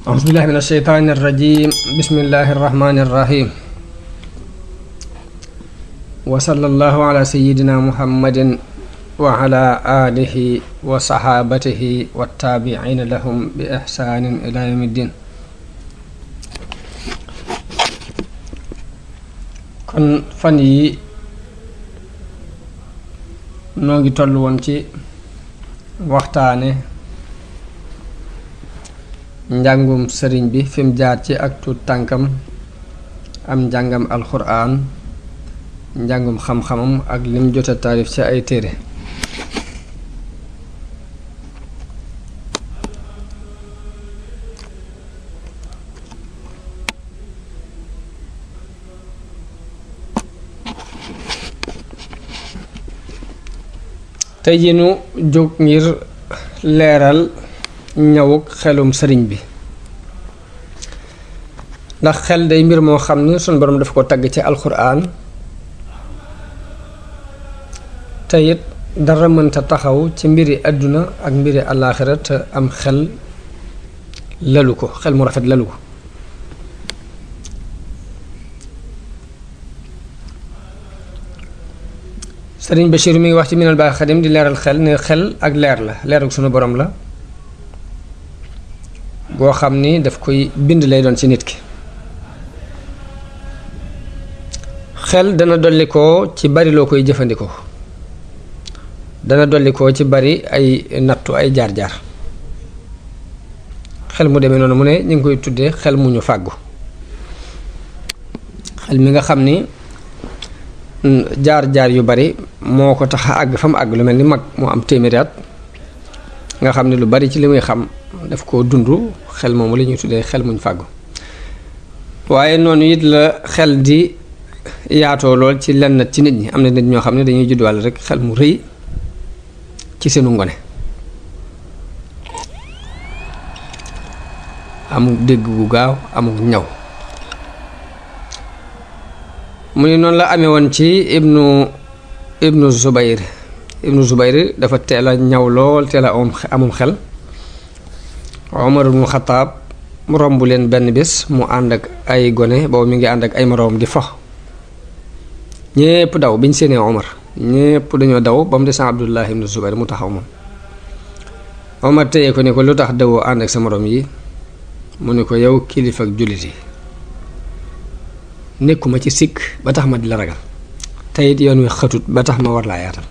أعوذ بالله من الشيطان الرجيم بسم الله الرحمن الرحيم وصلى الله على سيدنا محمد وعلى آله وصحابته والتابعين لهم بإحسان إلى يوم الدين. kon fan yi noo ngi toll woon ci waxtaane njàngum sëriñ bi fi mu jaar ci ak tuut tànkam am njàngam alxuraan njàngum xam-xamam ak lim jota taarif ci ay téere. tey jii nu jóg ngir leeral ñawuk xelum sëriñ bi ndax xel day mbir moo xam ni sunu borom daf ko tagg ci alxuraan te it dara mënta taxaw ci mbiri àdduna ak mbiri àllaaxira te am xel lalu ko, xel mu rafet lalu ko. sëriñ Bachir mi ngi wax ci Minal Baaxil Xadim di leeral xel ne xel ak leer la, leer ak sunu borom la goo xam ni daf koy bind lay doon ci nit ki. xel dana dolli ko ci bari loo koy jëfandikoo, dana dolli ko ci bari ay nattu ay jaar-jaar. xel mu demee noonu mu ne ñu ngi koy tuddee xel mu ñu fàggu, xel mi nga xam ni jaar-jaar yu bari moo ko tax a àgg fa mu àgg, lu mel ni mag moo am téeméeri at nga xam ne lu bari ci li muy xam daf koo dund. xel moomu la ñuy tuddee xel muñ fàggu. waaye noonu it la xel di yaatoo lool ci lenn ci nit ñi. am na nit ñoo xam ne dañuy juddwaale rek xel mu rëy ci seenu ngone, amul dégg gu gaaw, amul ñaw. mu ni noonu la amee woon ci ibnu Zubayr dafa teel a ñaw lool, teel a amum xel. Omar ibnu Xataab mu romb leen benn bés mu ànd ak ay gone, boobu mi ngi ànd ak ay moroom di fo. ñépp daw biñ séenee Omar, ñépp dañoo daw ba mu des Abdullah ibnu Zubayr mu taxaw moom. Omar téye ko ne ko lu tax dawoo ànd ak sa moroom yi? mu ne ko yow kilifa ak jullit yi nekkuma ci sikk ba tax ma di la ragal, te it yoon wi xatut ba tax ma war laa yaatal.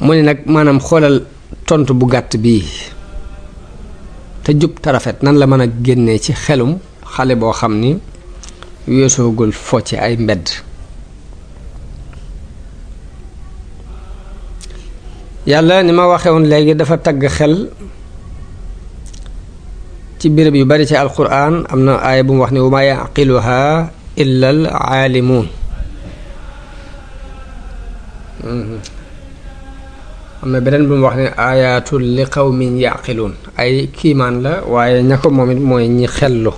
mu ne nag maanaam xoolal tontu bu gàtt bii te jub te rafet nan la mën a génnee ci xelum xale boo xam ni weesoogul fo ci ay mbedd. yàlla ni ma waxee woon léegi dafa tagg xel ci béréb yu bari ci alquran. am na aaya bu mu wax ne wa maa yaqiluha illa al aalimuun. am na beneen bu mu wax ne ayatul li qawmin yaqiluun, ay kiimaan la waaye ña ko moom it mooy ñi xellu.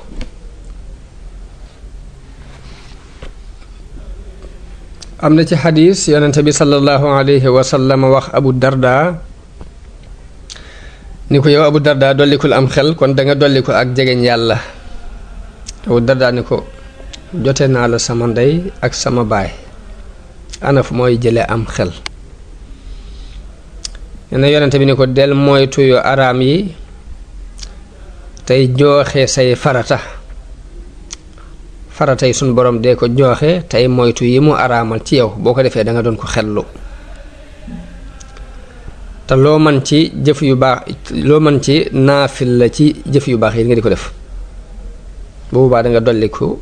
am na ci xadiis yonente bi sallallahu alayhi wa sallam wax Abu Darda ni ko yow Abu Darda dollikul am xel kon danga dolliku ak jegeñ yàlla. Abu Darda ni ko jote naa la sama ndey ak sama baay, ana fu mooy jële am xel. ne yonente bi ni ko del moytu yu araam yi tey jooxe say farata yi suñ borom dee ko jooxe tey moytu yi mu araamal ci yow. boo ko defee da nga doon ko xellu, te loo man ci jëf yu baax, loo man ci naafil la ci jëf yu baax yi nga di ko def. bu boobaa da nga dolli ko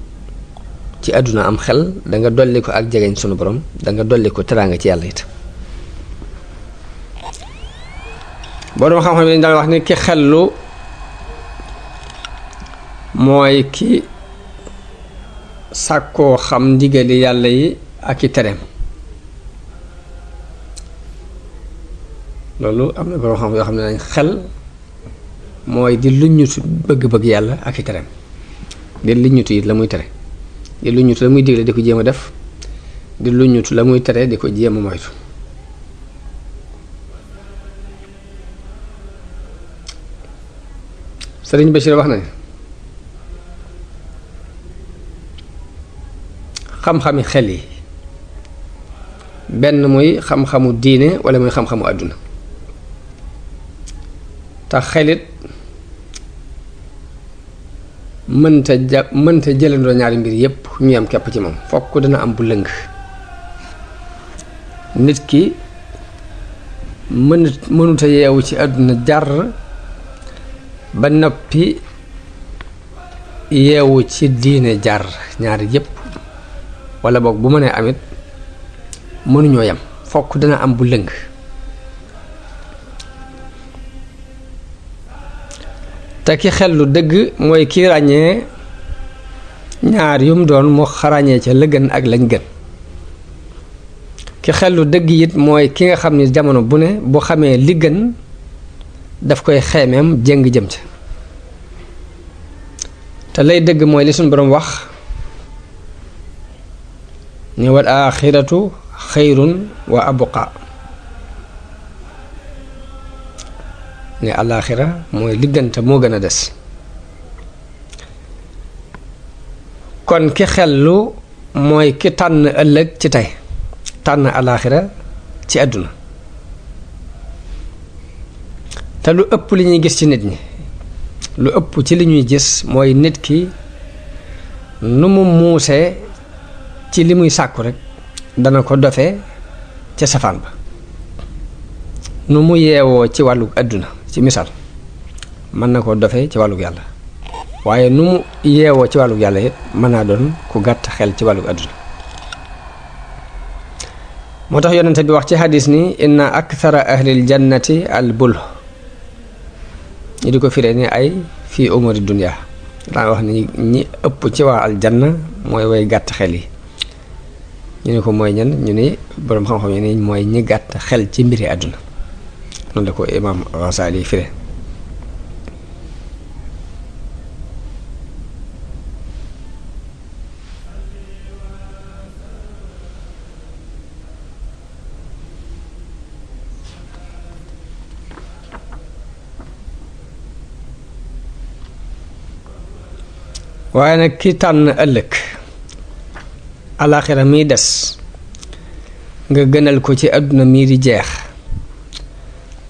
ci àdduna am xel, da nga dolli ko ak jegeñ sunu borom, da nga dolli ko teraanga ci yàlla it. borom xam-xam yi daal wax ni ki xellu mooy ki sàkkoo xam ndigali yàlla yi ak i tereem. loolu am na borom xam yoo xam ne nañ xel mooy di luññutu bëgg-bëgg yàlla ak i tereem, di luññutu it la muy tere, di luññutu la muy digle di ko jéem a def, di lu ñutu la muy tere di ko jéem a moytu. Sëriñ Bachir wax na ne xam-xami xel yi benn muy xam-xamu diine wala muy xam-xamu àdduna te xelit mënta jëlandoo ñaari mbir yépp ñu yam képp ci moom fokk dana am bu lëng. nit ki mënuta yeewu ci àdduna jar ba noppi yeewu ci diine jar ñaari yépp wala boog bu mënee amit mënuñoo yam fokk dana am bu lëng. te ki xel lu dëgg mooy ki ràññee ñaar yum doon mu xarañee ca la gën ak lañ gën. ki xel lu dëgg it mooy ki nga xam ni jamono bu ne bu xamee li gën daf koy xeemeem jéng jëm ca. te lay dëgg mooy li suñ boroom wax ni wal aaxiratu xayrun wa abqa ne alaaxira mooy li gën te moo gën a des. kon ki xellu mooy ki tànn ëllëg ci tey tànn alaaxira ci àdduna. te lu ëpp li ñuy gis ci nit ñi lu ëpp ci li ñuy gis mooy nit ki nu mu muusee ci li muy sàkku rekk dana ko dofee ca safaan ba. nu mu yeewoo ci wàllug àdduna ci misaal mën na ko dofee ci wàllug yàlla waaye nu mu yeewoo ci wàllug yàlla it mën naa doon ku gàtt xel ci wàllug àdduna. moo tax yonente bi wax ci hadis ni inna akthara ahlil jannati al bul ñi di ko firee ni ay fii umuri dunya daa wax ni ñi ëpp ci waa aljanna mooy way gàtt xel yi. ñu ne ko mooy ñan ñu ni boroom xam-xam yi ni mooy ñi gàtt xel ci mbiri àdduna. noonu la ko imaam Ghazali firee. waaye nag ki tànn ëllëg alaaxira miy des nga gënal ko ci àdduna mii di jeex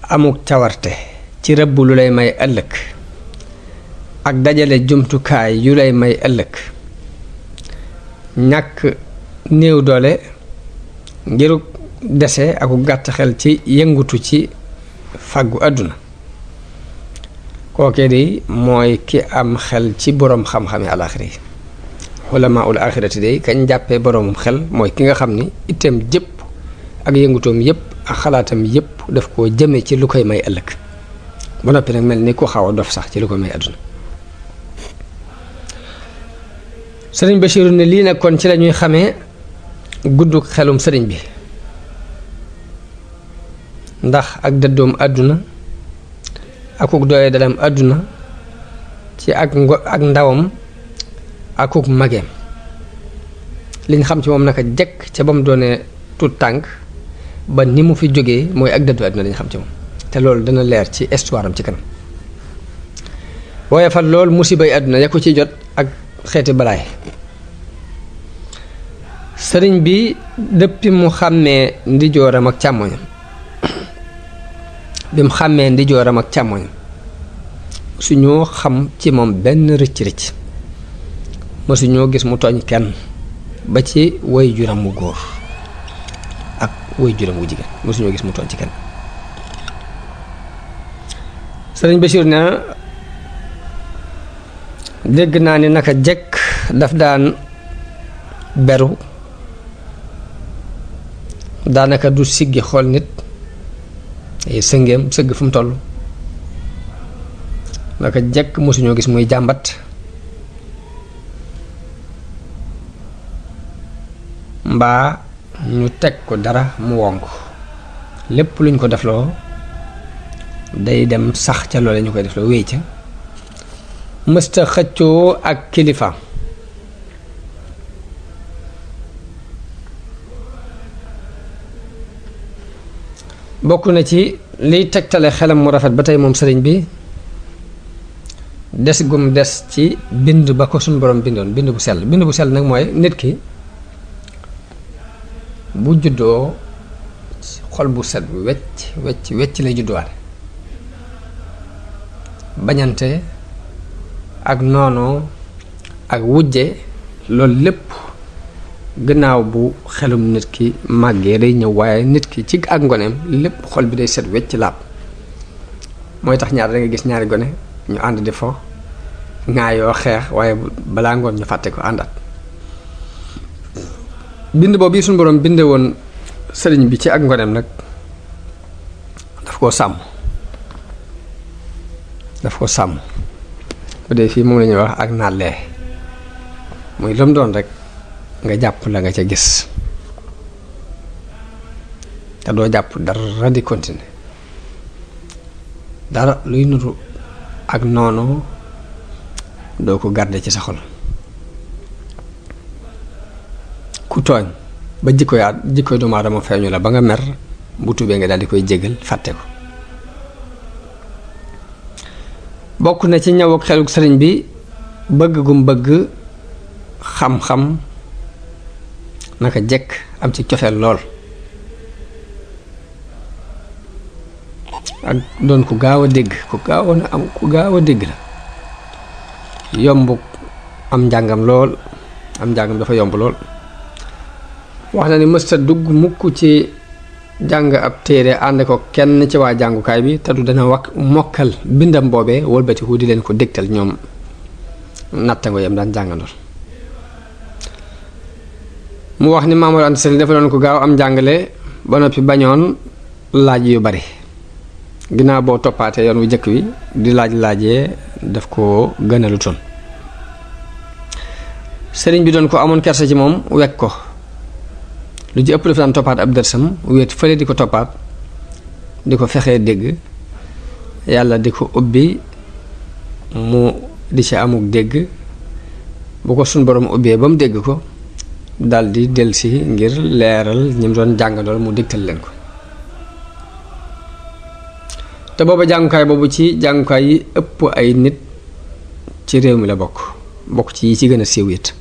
amuk cawarte ci rëbb lu lay may ëllëg ak dajale jumtukaay yu lay may ëllëg ñàkk néew doole ngiruk dese aku gàtt xel ci yëngutu ci fàggu àdduna kookee di mooy ki am xel ci boroom xam-xami alaaxira yi. xulamaa ul aaxirati day kañ jàppee boroomum xel mooy ki nga xam ni itam jëpp ak yëngutoom yëpp ak xalaatam yëpp daf koo jëme ci lu koy may ëllëg ba noppi nag mel ni ku xaw a dof sax ci lu koy may àdduna. sëriñ Bachiru ne lii nag kon ci lañuy xamee gudduk xelum sëriñ bi ndax ak dëddoom àdduna akuk doye dalam àdduna ci ak ndawam akuk mageem liñ xam ci moom naka jekk ca ba mu doonee tut tànk ba ni mu fi jógee mooy ak dëddu àdduna lañ xam ci moom te loolu dana leer ci histoire am ci kanam. waaye fa loolu musibay àdduna ya ko ci jot ak xeeti balaay sëriñ bi dëppi mu xàmmee ndijooram ak càmmoñam bi mu xàmmee ndijooram ak càmmoñam suñoo xam ci moom benn rëcc-rëcc mësuñoo gis mu tooñ kenn ba ci way juram mu góor ak way juram wu jigéen mësuñoo gis mu tooñ ci kenn. sëriñ Bachir na dégg naa ni naka jekk daf daan beru daanaka du siggi xool nit sëngeem sëgg fu mu toll naka jekk mësuñoo gis muy jàmbat mbaa ñu teg ko dara mu wonk lépp luñ ko defloo day dem sax ca loole ñu koy defloo wéy ca mësta xëccoo ak kilifa bokk na ci liy tegtale xelam mu rafet ba tey moom sëriñ bi des gum des ci bind ba ko suñu borom bindoon bind bu sell nag mooy nit ki bu juddoo xol bu set wecc lay judduwaale. bañante ak noonoo ak wujje loolu lépp gannaaw bu xelum nit ki màggee day ñëw, waaye nit ki ci ak ngoneem lépp xol bi day set wecc laab. mooy tax ñaar da nga gis ñaari gone ñu ànd di fo ŋaayoo xeex, waaye balaa ngoon ñu fàtte ko àndaat. bind boobu yi suñu borom binde woon sëriñ bi ci ak ngoneem nag daf koo sàmm bu dee fii moom la ñuy wax ak nàllee, muy lu mu doon rek nga jàpp la nga ca gis te doo jàpp dara di continuer, dara luy nuru ak noonu doo ko garder ci sa xol. ku tooñ ba jikkoy doomu aadama feeñu la ba nga mer, bu tubee nga daal di koy jégal fàtte ko. bokk na ci ñëw ak xeluk sëriñ bi bëgg gum bëgg xam-xam, naka jekk am ci cofeel lool, ak doon ku gaaw a dégg ku gaaw a dégg la. yomb am njàngam lool, am njàngam dafa yomb lool. wax na ni mësta dugg mukk ci jàng ab téere ànd ko kenn ci waa jàngukaay bi te du dana wax mokkal bindam boobee wëlbatiku di leen ko dégtal ñoom nattango yam daan jàngandoor. mu wax ni Maam Mor Anta Sali dafa doon ko gaaw am njàngale ba noppi bañoon laaj yu bari. ginnaaw boo toppaatee yoon wu jëkk wi di laajee daf ko gënalu toon. sëriñ bi doon ko amoon kersa ci moom wekk ko lu ci ëpp dafa daan toppaat ab dërsam wéet fële di ko toppaat di ko fexee dégg, yàlla di ko ubbi mu di ci amuk dégg. bu ko suñ borom ubbee ba mu dégg ko daldi delsi ngir leeral ñi mu doon jàngandool mu dégtal leen ko. te booba jàngukaay boobu ci jàngukaay yi ëpp ay nit ci réew mi la bokk ci yi ci gën a siiw it.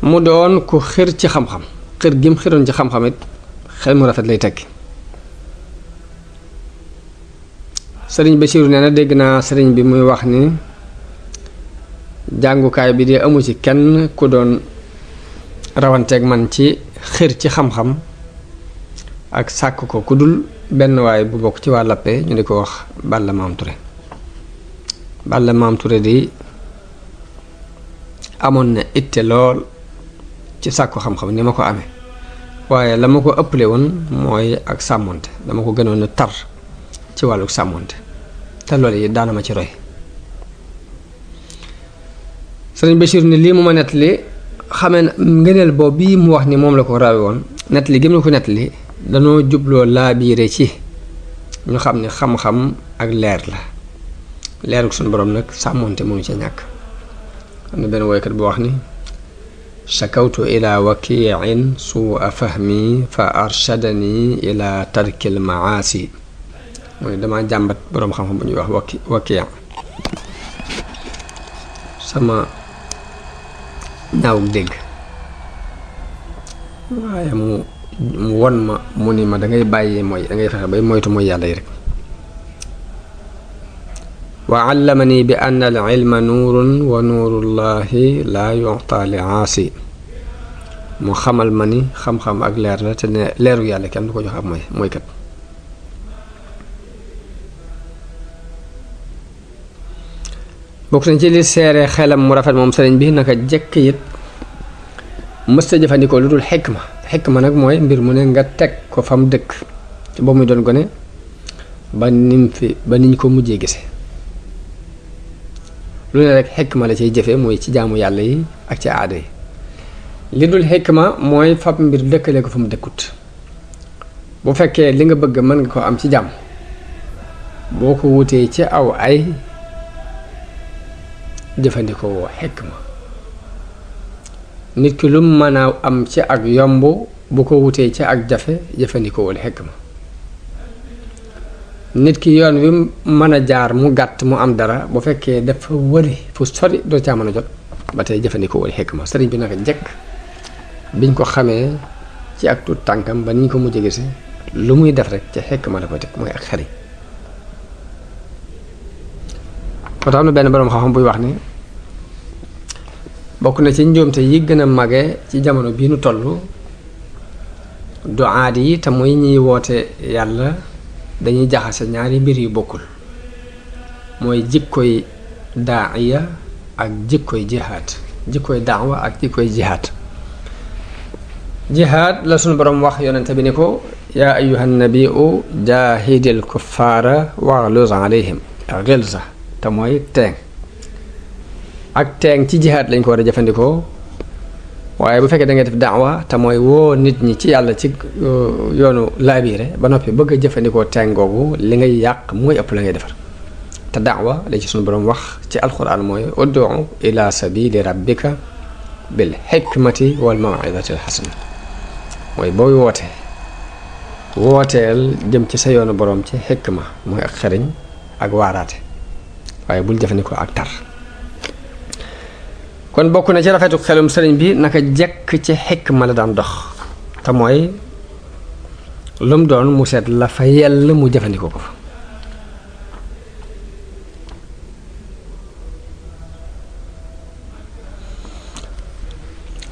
mu doon ku xër ci xam-xam, xër gim xëroon ci xam-xam it xel mu rafet lay tekki. sëriñ Basiiru nee na dégg naa sëriñ bi muy wax ni jàngukaay bi de amu ci kenn ku doon rawanteeg man ci xër ci xam-xam ak sàkk ko ku dul benn waay bu bokk ci waa Lappé ñu di ko wax Balla Maam Touré. Balla Maam Touré di amoon na itte lool ci sàkku xam-xam ni ma ko amee, waaye la ma ko ëpple woon mooy ak sàmmonte, dama ko gënoon a tar ci wàllu sàmmonte te loolu yi daana ma ci roy. sëriñ Bachir ni lii mu ma nettali xamee na ngëneel boobu bii mu wax ni moom la ko rawe woon, nettali gëm na ko nettali danoo jubloo laa biire ci ñu xam ne xam-xam ak leer la, leeruk suñu borom nag sàmmonte mënu ca ñàkk. am na benn woykat bu wax ni shakawtu ila wakiin suua fahmi fa arshadani ila tarkil maasi. mooy dama jàmbat boroom xam-xam bu ñuy wax wakii sama ñaawuk dégg, waaye mu won ma mu ni ma dangay bàyyi mooy dangay fexe bay moytu mooy yàlla yi rek. wa allamani bi anna al ilma nuurun wa nuurullahi laa yu'ta li aasi. mu xamal ma ni xam-xam ak leer la te ne leeru yàlla kenn du ko jox ab mooy kat. bokk nañ ci li seere xelam mu rafet moom sëriñ bi naka jekk it mësta jëfandikoo lu dul xikma nag mooy mbir mu ne nga teg ko fam dëkk ci boobu muy doon gone ba niñ ko mujjee gise. lu ne rek xikma la ciy jëfe mooy ci jaamu yàlla yi ak ci aada yi. li dul xikma mooy fab mbir dëkkale ko fa mu dëkkut. bu fekkee li nga bëgg mën nga ko am ci jàmm, boo ko wutee ci aw ay jëfandikoo xikma. nit ki lu mën a am ci ak yomb bu ko wutee ci ak jafe jëfandikoowul xikma nit ki yoon wi mën a jaar mu gàtt mu am dara bu fekkee dafa wëri fu sori doo caa mën a jot ba tey jëfandikoowul xikma sëriñ bi naka jekk biñ ko xamee ci ak tuut tànkam ba niñ ko mujjee gisi lu muy def rek ci xikma la koy teg mooy ak xariñ moo tax am na benn boroom xam-xam buy wax ni bokk na ci njuumte yi gën a mage ci jamono bii nu toll du aadi yi te muy ñiy woote yàlla dañuy jaxase ñaari mbir yu bokkul mooy jikkoy daaiya ak jikkoy jihaad jikkoy daawa ak jikkoy jihaad jihaad la sunu boroom wax yonente bi ni ko yaa ayyuhan nabiu jaahidil kuffaara waghluz alayhim ghilza te mooy teeng ak teeng ci jihaad lañ ko war a jëfandikoo waaye bu fekkee da ngay def daawa te mooy woo nit ñi ci yàlla ci yoonu laabiire ba noppi bëgg a jëfandikoo teeng googu li ngay yàq mooy ëpp la ngay defar te daawa la ci sunu boroom wax ci alquran mooy ud'u ila sabili rabbika bil hikmati wal maw'izati al hasana mooy booy wooteel jëm ci sa yoonu boroom ci xikma mooy ak xeriñ ak waaraate waaye bul jëfandikoo ak tar kon bokk na ci rafetu xelum sëriñ bi naka jekk ci xikma la daan dox te mooy lu mu doon mu seet la fa yell mu jëfandikoo ko fa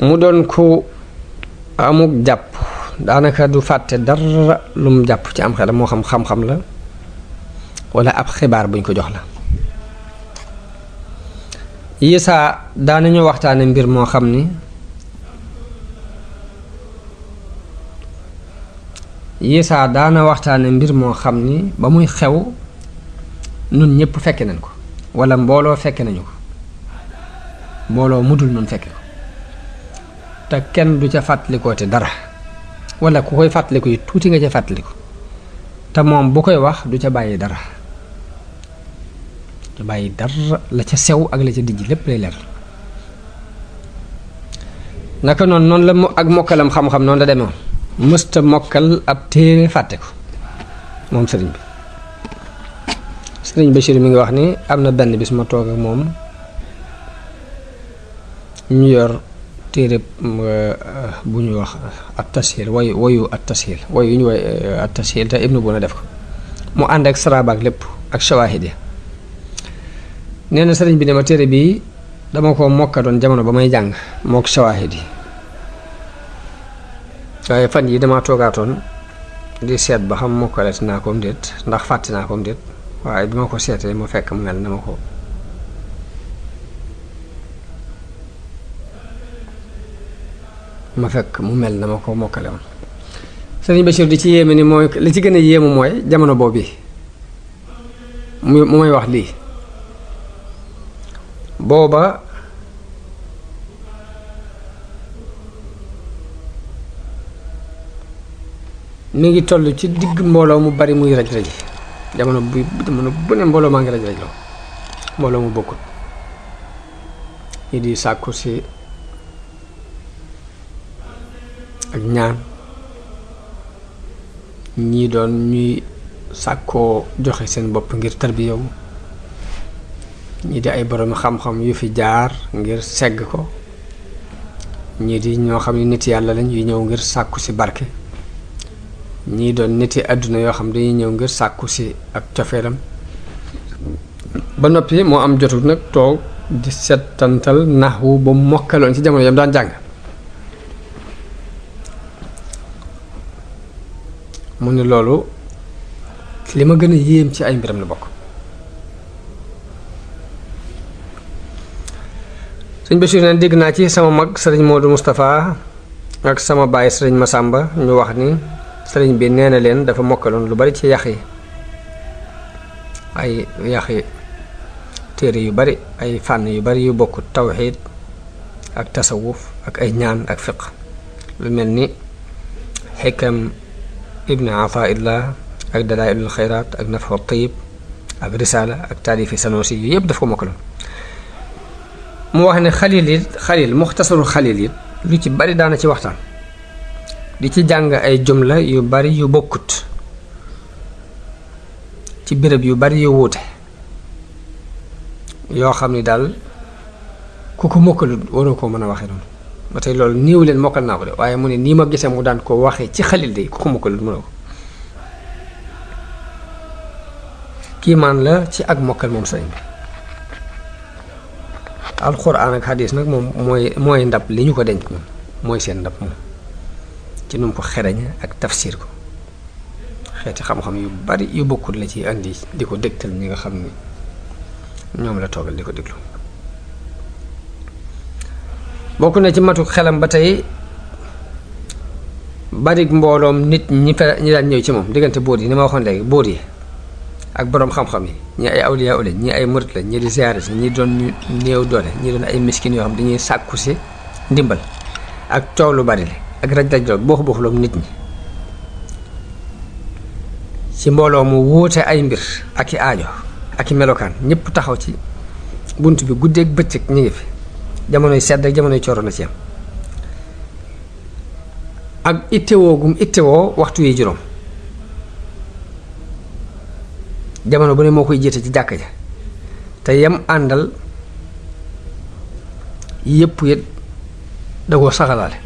mu doon ku amuk jàpp daanaka du fàtte dara lu mu jàpp ci am xelam moo xam xam-xam la walla ab xibaar buñ ko jox la yisaa daanañu waxtaane mbir moo xam ni yisaa daana waxtaane mbir moo xam ni ba muy xew nun ñépp fekke nañ ko walla mbooloo fekke nañu ko mbooloo mudul nun fekke ko te kenn du ca fàttalikoo te dara walla ku koy fàttaliku yi tuuti nga ca fàttaliku te moom bu koy wax du ca bàyyi dara bàyyi dara la ca sew ak la ca dijj lépp lay leer naka noonu la ak mokkalam xam-xam noonu la demewoon mësta mokkal ab téere fàtte ko moom sëriñ bi sëriñ Bachir mi ngi wax ni am na benn bis ma toog ak moom ñu yor téere bu ñuy wax at tashil wayu at tashil wayu ñu woy at tashil te ibnu bu na def ko mu ànd ak saraba ak lépp ak shawahid yi nee na sëriñ bi ne ma téere bii dama ko mokka doon jamono ba may jàng mook shawahid yi waaye fan yi dama toogaatoon di seet ba xam mokkaleet naa ko déet ndax fàtte naa ko déet waaye bi ma ko seetee mu fekk mu mel na ma ko mokkale woon sëriñ Bachir di ci yéeme ni mooy li ci gën a yéemu mooy jamono boobu mu may wax lii booba mi ngi toll ci digg mbooloo mu bari muy raj-raj jamono bu ne mbooloo maa ngi raj-raj loo mbooloo mu bokkut ñi di sàkku si ak ñaan ñii doon ñuy sàkkoo joxe seen bopp ngir tarbiyawu ñii di ay borom xam-xam yu fi jaar ngir segg ko ñii di ñoo xam ne nit yàlla lañ yu ñëw ngir sàkku si barke ñii doon niti àdduna yoo xam dañuy ñëw ngir sàkku si ak cofeelam ba noppi moo am jotul nag toog di settantal naxwu ba mokkaloon ci jamono yam daan jàng mu ne loolu li ma gën a yéem ci ay mbiram la bokk sëñ Bachir neen dégg naa ci sama mag sëriñ Modou Moustapha ak sama baay sëriñ Massamba ñu wax ni sëriñ bi nee na leen dafa mokkaloon lu bari ci yax yi ay yaxi téere yu bari ay fànn yu bari yu bokk tawxiid ak tasawuf ak ay ñaan ak fiq lu mel ni xikam ibni Ataillah ak dalailul xayraat ak nafhu tayib ak risaala ak taalifi Sanusi yu yëpp daf ko mokkaloon mu wax ne xalil muxtasarul xalil it lu ci bari daana ci waxtaan di ci jàng ay jumla yu bari yu bokkut ci béréb yu bari yu wuute yoo xam ni daal ku ko mokkalut waroo koo mën a waxee noonu ba tey loolu néew leen mokkal naa ko de waaye mu ne nii ma gisee mu daan ko waxee ci xalil de ku ko mokkalut mënoo ko kiimaan la ci ak mokkal moom sëriñ bi alxuraan ak xadiis nag moom mooy ndab li ñu ko denc moom mooy seen ndab moom ci nu mu ko xereñe ak tafsir ko xeeti xam-xam yu bari yu bokkut la ci andi di ko dégtal ñi nga xam ni ñoom la toogal di ko déglu bokk na ci matu xelam ba tey barik mbooloom nit ñi daan ñëw ci moom diggante bóot yi ni ma waxoon léegi bóot yi ak boroom xam-xam yi ñi ay awliya lañ ñi ay murit lañ ñi di ziyaare si ñi doon ñu néew doole ñi doon ay miskin yoo xam dañuy sàkku si ndimbal ak coow lu bari la ak raj-raj loolu booxu-booxuloom nit ñi ci mbooloo mu wuute ay mbir ak i aajo ak i melokaan ñëpp taxaw ci bunt bi guddeeg bëccëg ñu ngi fi jamonoy sedd ak jamonoy cooro na ci am ak ittewoo gum ittewoo waxtu yi juróom jamono bu ne moo koy jiite ci jàkka ja te yam àndal yépp it da koo saxalaale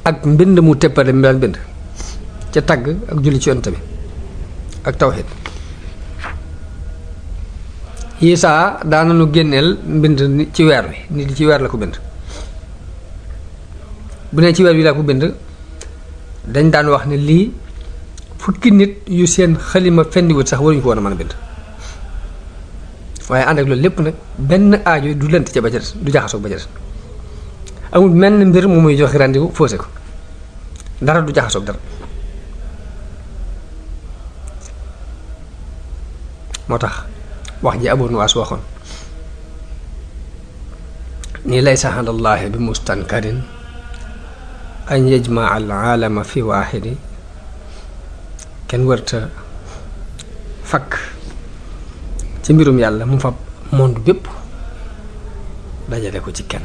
ak mbind mu teppale mi daan bind ca tagg ak julli ci yonent bi ak tawxiid Isaa daanañu génneel mbind ci weer wi nit ci weer la ko bind bu ne ci weer wi la ko bind dañ daan wax ne lii fukki nit yu seen xalima fendiwut sax waruñu ko woon a mën a bind waaye ànd ak loolu lépp nag benn aajo du lënt ca ba ca des du jaxasoog ba ca des amul menn mbir mu muy joxe rendez-vous faussé ko dara du jaxasoog dara moo tax wax ji Abu Nuwaas waxoon nii laysa alallaahi bi mustankarin an yajmaa al aalama fi waaxidi kenn wërta fakk ci mbirum yàlla mu fab monde bépp dajale ko ci kenn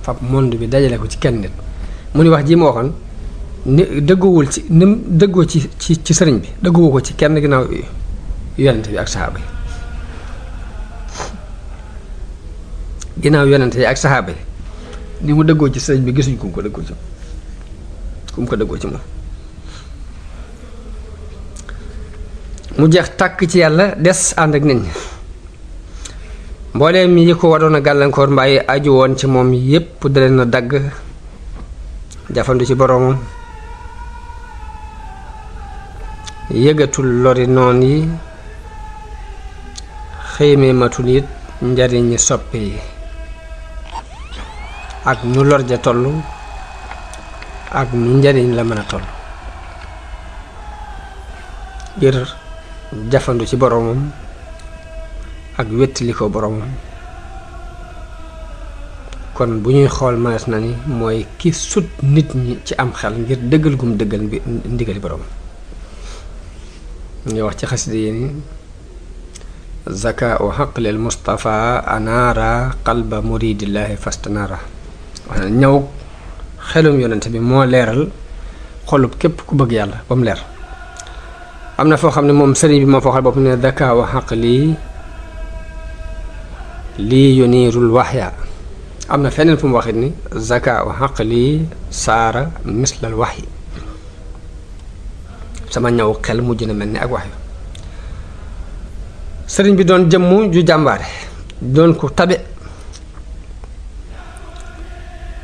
fab monde bi dajale ko ci kenn nit mu ni wax ji ma waxoon ni dëggoowul ci ni mu dëggoo ci sëriñ bi dëggoowu ko ci kenn ginnaaw yonente bi ak saxaaba yi ginnaaw yonente yi ak saxaaba yi ni mu dëggoo ci sëriñ bi gisuñ ku mu ko dëggoo ci moom mu jeex tàkk ci yàlla des ànd ak nit ñi mbooleem yi ko waroon a gàllankoor mbaa yi aju woon ci moom yépp da leen a dagg jafandu ci boroomam yëgatul lori noon yi xëymee matul it njariñi soppe yi ak nu lor ja toll ak nu njariñ la mën a toll ngir jafandu ci boroomam ak wettali ko boroomam kon bu ñuy xool mënees na ni mooy ki sut nit ñi ci am xel ngir dëggal gum dëggal ndigali boroomam ñu wax ci xasida yi ni zaka u xaqlil Mustafa anaara qalba muridillaahi fastanaara wax na ñëw xelum yonente bi moo leeral xolub képp ku bëgg yàlla ba mu leer am na foo xam ne moom sëriñ bi moo foo xam bopp ne zaka u xaqli lii yuniirul waxya am na feneen fu mu waxit ni zaka u xaqli saara mislal waxyi sama ñaw xel mujj na mel ni ak wax yu sëriñ bi doon jëmm ju jàmbaare doon ko tabe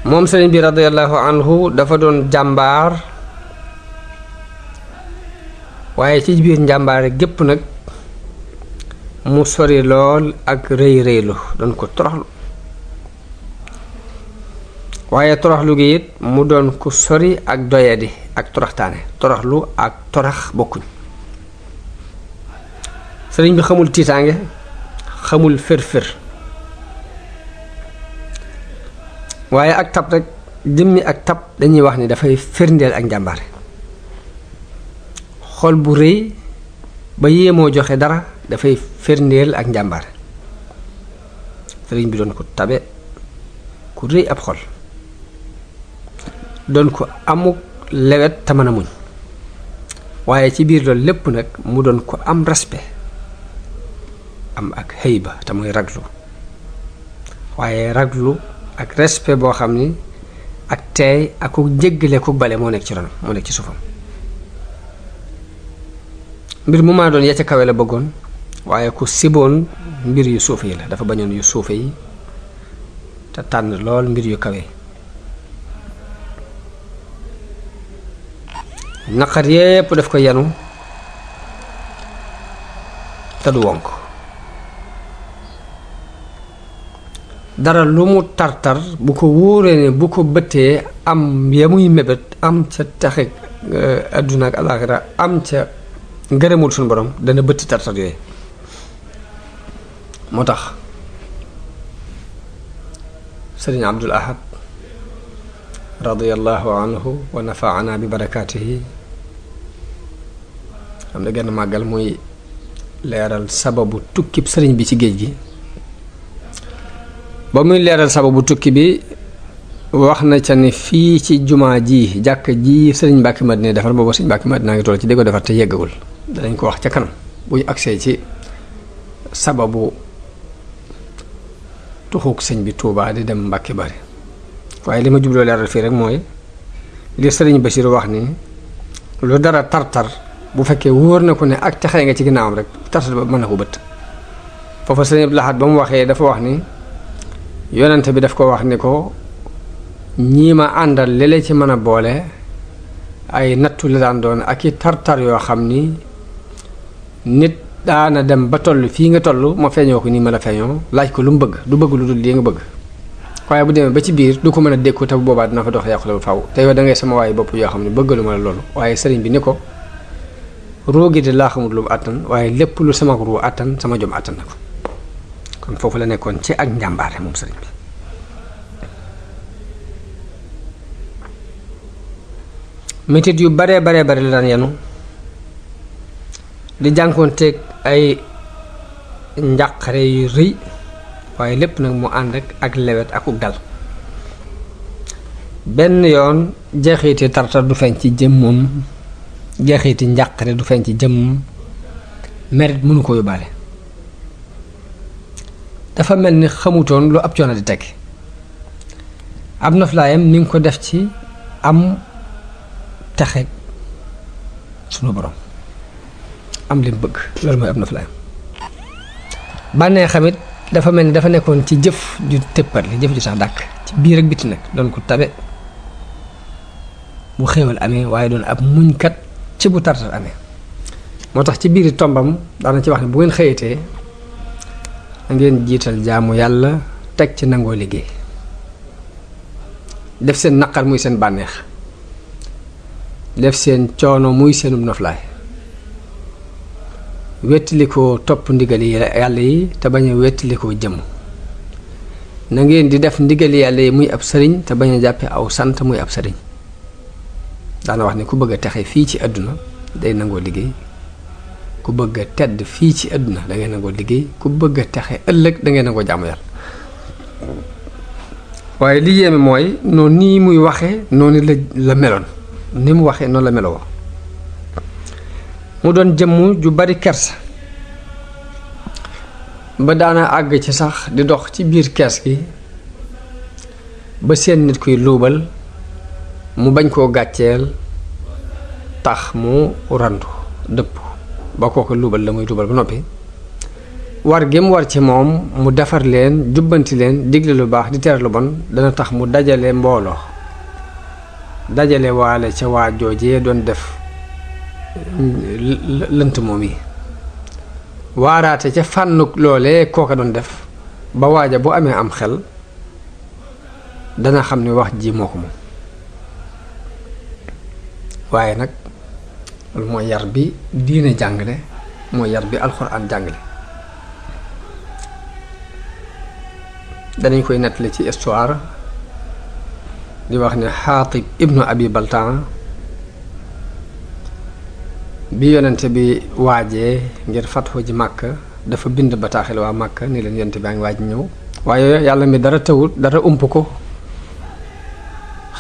moom sëriñ bi radiyallahu anhu dafa doon jàmbaar waaye ci biir njàmbaare gépp nag mu sori lool ak rëy rëylu doon ko toroxlu waaye toroxlu gi it mu doon ku sori ak doyadi ak toroxtaane toroxlu ak torax bokkuñ sëriñ bi xamul tiitaange xamul fër-fër waaye ak tab rek jëmmi ak tab dañuy wax ni dafay firndeel ak njàmbaare xol bu rëy ba yéemoo joxe dara dafay firndeel ak njàmbaare sëriñ bi doon ko tabe ku rëy ab xol doon ko amuk lewet te mën a muñ waaye ci biir loolu lépp nag mu doon ko am respect am ak xëyba te muy raglu waaye raglu ak respect boo xam ni ak teey ak ku jéggale ku bale moo nekk ci ronam moo nekk ci suufam mbir mu maa doon ya ca kawe la bëggoon waaye ku siboon mbir yu suufe yi la dafa bañoon yu suufe yi te tànn lool mbir yu kawe naqar yépp daf ko yanu te du wonk dara lu mu tartar bu ko wóoree ne bu ko bëttee am ya muy mébét am ca taxe àdduna ak alaaxira am ca ngërëmul suñu borom dana bëtti tartar yooyu moo tax sëriñ Abdul Ahad radiyallahu anhu wa nafaana bi barakaatihi am na genn màggal muy leeral sababu tukkib sëriñ bi ci géej gi ba muy leeral sababu tukki bi wax na ca ni fii ci jumaa ji jàkk ji sëriñ Mbàkke Madina defar booba sëriñ Mbàkke Madina ngi toll ci di ko defar te yeggagul danañ ko wax ca kanam bu ñu agsee ci sababu tuxuk sëñ bi Tuubaa di dem Mbàkke Bari waaye li ma jubloo leeral fii rek mooy li sëriñ Basiru wax ni lu dara tartar bu fekkee wóor na ko ne ak texee nga ci ginnaawam rek tartar ba mën na ko bët foofa sëriñ Abdul Ahad ba mu waxee dafa wax ni yonente bi daf ko wax ni ko ñii ma àndal léeg-léeg ci mën a boole ay nattu la daan doon ak i tartar yoo xam ni nit daana dem ba toll fii nga toll ma feeñoo ko nii ma la feeñoo laaj ko lu mu bëgg du bëgg lu dul lii nga bëgg waaye bu demee ba ci biir du ko mën a dékku te bu boobaa dina fa dox yàqu la bu faw te yow da ngay sama waaye bopp yoo xam ne bëggalu ma la loolu waaye sëriñ bi ni ko roogi de laa xamul lu mu àttan waaye lépp lu sama ruu àttan sama jom àttan na ko kon foofu la nekkoon ci ak njàmbaare moom sëriñ bi métit yu bare la daan yenu di jànkoonteeg ay njàqare yu rëy waaye lépp nag mu ànd ak lewet ak uk dal benn yoon jeexiti tartar du feeñ ci jëmmam jeexiti njàqare du feeñ ci jëmmam merit mënu ko yóbbaale dafa mel ni xamutoon lu ab coono di teg ab noflaayam ni nga ko def ci am texe sunu borom am lim bëgg loolu mooy am noflaayam bànnee xamit dafa mel ni dafa nekkoon ci jëf ju tëppar li jëf ju sax dàkk ci biir ak biti nag doon ko tabe bu xéewal amee waaye doon ab muñkat ci bu tartar amee moo tax ci biiri tombam daana ci wax ne bu ngeen xëyatee ngeen jiital jaamu yàlla teg ci nangoo liggéey def seen naqar muy seen bànneex def seen coono muy seenum noflaay wettalikoo topp ndigal yi yàlla yi te bañ a wettalikoo jëmm na ngeen di def ndigal yàlla yi muy ab sëriñ te bañ a jàppe aw sant muy ab sëriñ daana wax ne ku bëgg a texe fii ci àdduna day nangoo liggéey ku bëgg a tedd fii ci àdduna da ngay nangoo liggéey ku bëgg a texe ëllëg da ngay nangoo jaamu yàlla waaye li yéeme mooy noonu nii muy waxee noonu la meloon ni mu waxee noonu la meloo mu doon jëmm ju bari kersa ba daana àgg ci sax di dox ci biir kees gi ba seen nit kuy luubal mu bañ koo gàcceel tax mu randu dëpp ba kooku luubal la muy luubal ba noppi war gi mu war ci moom mu defar leen jubbanti leen digle lu baax di tere lu bon dana tax mu dajale mbooloo dajale waale ca waa joojee doon def lënt moom yi waaraate ca fànnuk loolee kooka doon def ba waaja bu amee am xel dana xam ne wax ji moo ko moom waaye nag loolu mooy yar bi diine jàngale mooy yar bi alxuraan jàngale danañ koy nettali ci histoire di wax ne Xaatib ibnu Abi Baltaan bi yonente bi waajee ngir fatxu ji Màkka dafa bind bataaxel waa Màkka ni leen yonente baa ngi waaj ñëw waaye yàlla mi dara tawul dara ump ko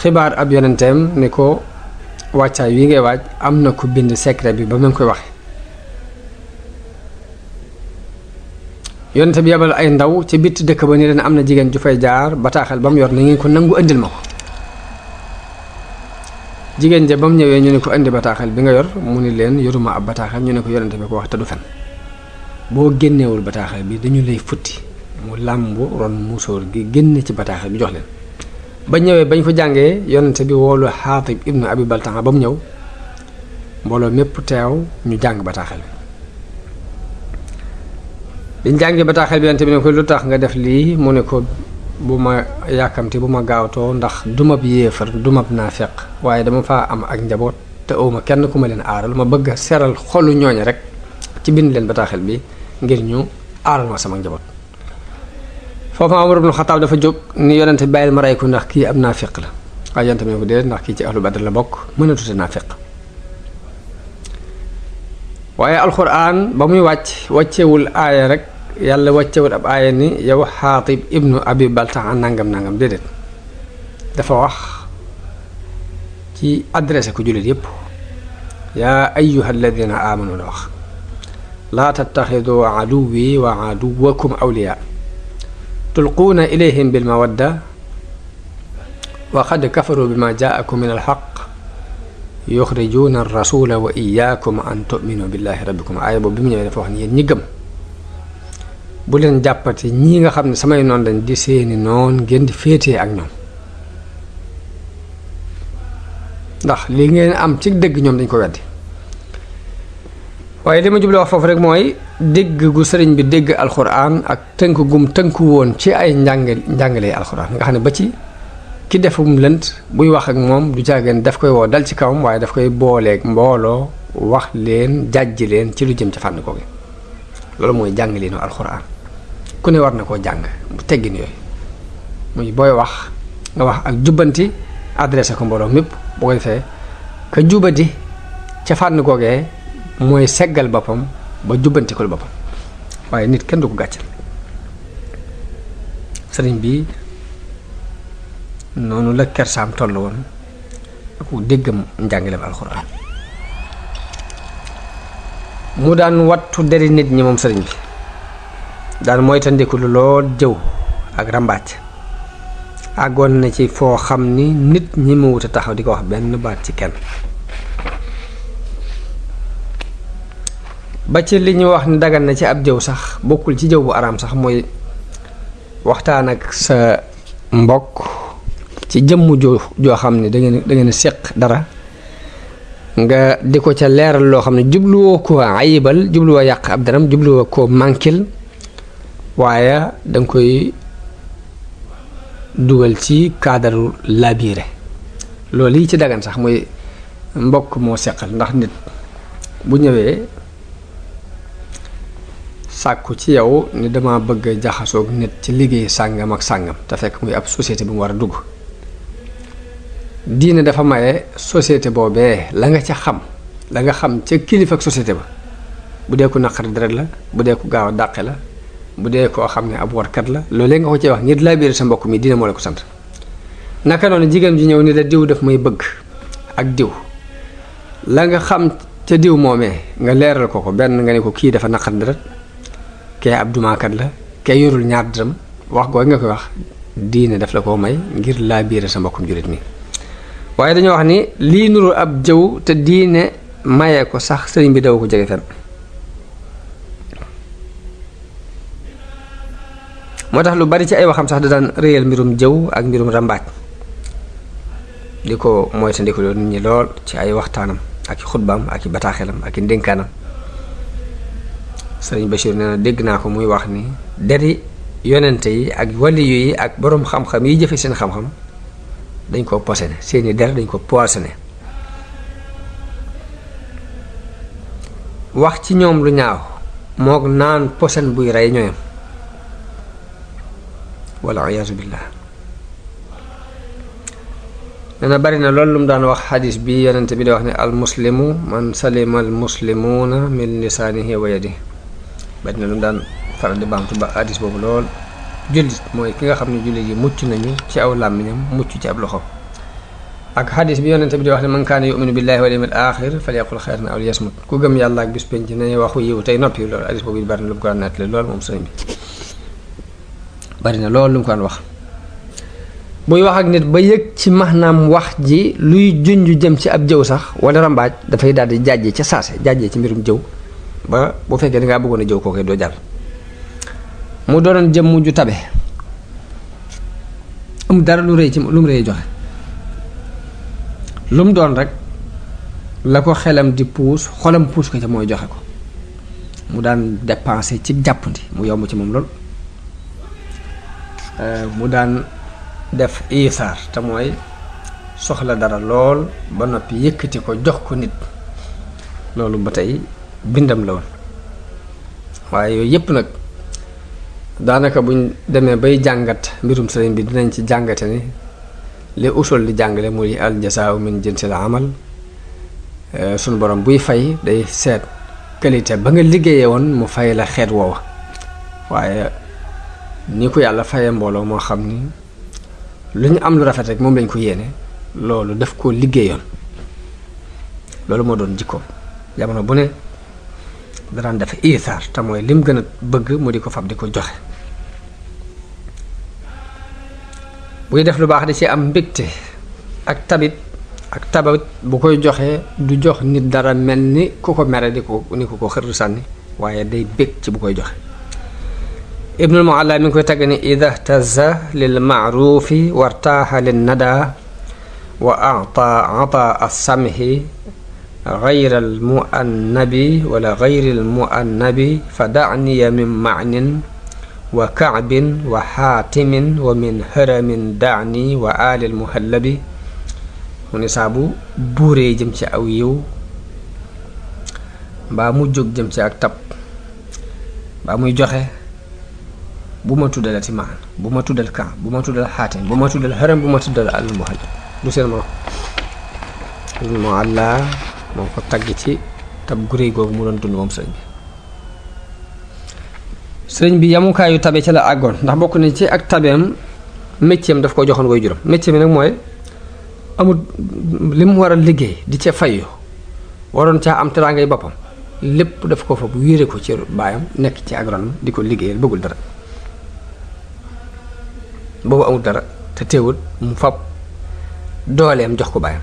xibaar ab yonenteem ni ko wàccaay wi ngay waaj am na ko bind secret bi ba mu ngi koy waxe yonente bi yebal ay ndaw ci bitti dëkk ba ni leen am na jigéen ju fay jaar bataaxal ba mu yor na ngeen ko nangu indil ma ko jigéen ja ba mu ñëwee ñu ne ko indi bataaxal bi nga yor mu ni leen yoruma ab bataaxal ñu ne ko yonente bi ko wax te du fen boo génneewul bataaxal bi dañu lay futti mu làmbu ron musóor gi génne ci bataaxal bi jox leen ba ñëwee bañ ko jàngee yonente bi woolu Xaatib ibnu Abi Baltaa ba mu ñëw mbooloo mépp teew ñu jàng bataaxal bi biñ jàngee bataaxal bi yonente bi ne ko lu tax nga def lii mu ne ko bu ma yàkkamti bu ma gaawtoo ndax dumab yéefar dumab naafeq waaye dama faa am ak njaboot te awma kenn ku ma leen aaral ma bëgg a seral xolu ñooña rek ci bind leen bataaxal bi ngir ñu aaral ma sama njaboot foofu Umar ibn Xattaab dafa jóg ni yonente bàyyil ma rey ko ndax kii ab naafiq la waaye yonente bi ne ko déedéet ndax kii ci ahlu badr la bokk mën a tuute naafiq waaye alxuraan ba muy wàccewul aaya rek yàlla wàccewul ab aaya ni yow Xaatib ibnu Abi Baltaa nangam nangam déedéet dafa wax ci adressé ko jullit yépp yaa ayyuha alladina amanu la wax laa tattaxidu aduwi wa aduwakum awliya tulquuna ilayhim bilmawadda wa qad kafaru bima jaakum min alxaq yuxrijuuna arrasula wa iyaakum an tuminu billahi rabbikum aaya boobu bi mu ñëwee dafa wax ni yéen ñi gëm bu leen jàppati ñii nga xam ne samay noon lañ di seeni noon ngeen di féetee ak ñoom ndax li ngeen am ci dëgg ñoom dañ ko weddi waaye li ma jublu wax foofu rek mooy dégg gu sëriñ bi dégg alxuraan ak tënk gum tënku woon ci ay njàngale alxuraan nga xam ne ba ci ki defum lënt buy wax ak moom du jàggeen daf koy woo dal ci kawam waaye daf koy booleeg mbooloo wax leen jàjji leen ci lu jëm ca fànn koogi loolu mooy jàngaleenu alxuraan ku ne war na koo jàng bu teggin yooyu muy booy wax nga wax ak jubbanti adressé ko mbooloo mépp boo ko defee ka jubati ca fànn googee mooy seggal boppam ba jubbantikul boppam waaye nit kenn du ko gàccal sëriñ bi noonu la kersaam toll woon ak déggam njàngaleem alxuraan mu daan wattu deri nit ñi moom sëriñ bi daan moytandiku lu lool jëw ak ràmbaaj àggoon na ci foo xam ni nit ñi mu wut a taxaw di ko wax benn baat ci kenn ba ci li ñu wax ni dagan na ci ab jëw sax bokkul ci jëw bu araam sax mooy waxtaan ak sa mbokk ci jëmm joo xam ne da ngeen séq dara nga di ko ca leeral loo xam ne jubluwoo ko ayibal jubluwoo yàq ab daram jubluwoo ko mànkil waaye danga koy dugal ci cadre labiré loolu yi ci dagan sax mooy mbokk moo seqal ndax nit bu ñëwee sàkku ci yow ni dama bëgg jaxasoog nit ci liggéey sàngam ak sàngam te fekk muy ab société bu mu war a dugg diine dafa maye société boobee la nga ca xam ca kilifa ak société ba bu dee ko naqari deret la bu dee ko gaaw a dàqe la bu dee koo xam ne ab warkat la loolee nga ko ci wax ngir laa biir sa mbokk mi diine moo la ko sant naka noonu jigéen ji ñëw ni la diw daf may bëgg ak diw la nga xam ca diw moomee nga leeral ko benn nga ne ko kii dafa naqari deret kee ab dumaakat la kee yorul ñaar dërëm wax googu nga koy wax diine daf la koo may ngir laa biir sa mbokkum jullit mi waaye dañoo wax ni lii nuru ab jëw te diine maye ko sax sëriñ bi daw ko jege fenn moo tax lu bari ci ay waxam sax da daan réyal mbirum jëw ak mbirum ràmbaaj di ko moytandiku nit ñi lool ci ay waxtaanam ak i xutbaam ak i bataaxelam ak i ndénkaanam sëriñ Bachir nee na dégg naa ko muy wax ni deri yonente yi ak waliyu yi ak boroom xam-xam yi jëfe seen xam-xam dañ ko posene seeni der dañ ko poisonné wax ci ñoom lu ñaaw moog naan posen buy rey ñooyam walla iyaazu billaah nee na bari na loolu lu mu daan wax xadis bi yonente bi di wax ne al muslimu man salima al muslimuuna min lisaanihi wa yadihi bari na lu mu daan faral di baamtu ba xadis boobu lool jullit mooy ki nga xam ne jullit yi mucc nañu ci aw làmmiñam mucc ci ab loxo ak xadis bi yonente bi di wax ne man kaana yuminu billahi wal yawmil axir falyaqul xayran aw liyasmut ku gëm yàlla ak bis penc nañu waxu yiw tey noppi. loolu xadis boobu bari na lu mu ko daan nettali loolu moom sëriñ bi bari na loolu lu mu ko daan wax. buy wax ak nit ba yëg ci maanaam wax ji luy junj jëm ci ab jëw sax wala rambaaj dafay daal di jàjjee ca saase jàjjee ci mbirum jëw ba bu fekkee da ngaa bëggoon a jëw kooku doo jàll. mu doonoon jëmm ju tabe am dara lu rëy ci lu mu rëy joxe lu mu doon rek la ko xelam di puus xolam puus ko ca mooy joxe ko. mu daan dépensé ci jàppandi mu yomb ci moom lool. mu daan def isaar te mooy soxla dara lool ba noppi yëkkati ko jox ko nit loolu ba tey bindam la woon. waaye yooyu yépp nag daanaka buñ demee bay jàngat mbirum sëriñ bi dinañ ci jàngate ni li usul di jàngale muy al jasaa'u min jinsil amal. sunu borom buy fay day seet qualité ba nga liggéeyee woon mu fay la xeet woowa waaye ni ko yàlla fayee mbooloo moo xam ni lu ñu am lu rafet rek moom lañ ko yéene loolu daf koo liggéeyoon. loolu moo doon jikkoom jamono bu ne daraan def isaar te mooy lim gën a bëgg mu di ko fab di ko joxe. buy def lu baax di ci am mbégte ak tabat bu koy joxe du jox nit dara mel ni ku ko mere ni ko xër sànni waaye day bég ci bu koy joxe. Ibnul Mualla mi ngi koy tagg ni ida htaza lil maarufi wartaaxa lin nada wa ata as-samhi gayra al muannabi wala gayri al muannabi fa daniya min maanin wa kaabin wa xaatimin wa min haramin daani wa alil muhallabi. mu ne saabu buuree jëm ci aw yiw mbaa mu jóg jëm ci ak tab mbaa muy joxe bu ma tuddalati maan bu ma tuddal kan bu ma tuddal xaatim bu ma tuddal haram bu ma tuddal al muhallab du seen morom. mu àlla moo ko tagg ci tab guréy googu mu doon dund moom sëriñ bi yamukaayu tabe ci la àggoon ndax bokk na ci ak tabeem métier daf ko joxoon way juróom. métier bi nag mooy amul li mu war a liggéey di ca fayyu waroon caa am teraangay boppam lépp daf ko fa bu wéere ko ci baayam nekk ci agronome di ko liggéeyal bëggul dara boobu amul dara te teewul mu fab dooleem jox ko baayam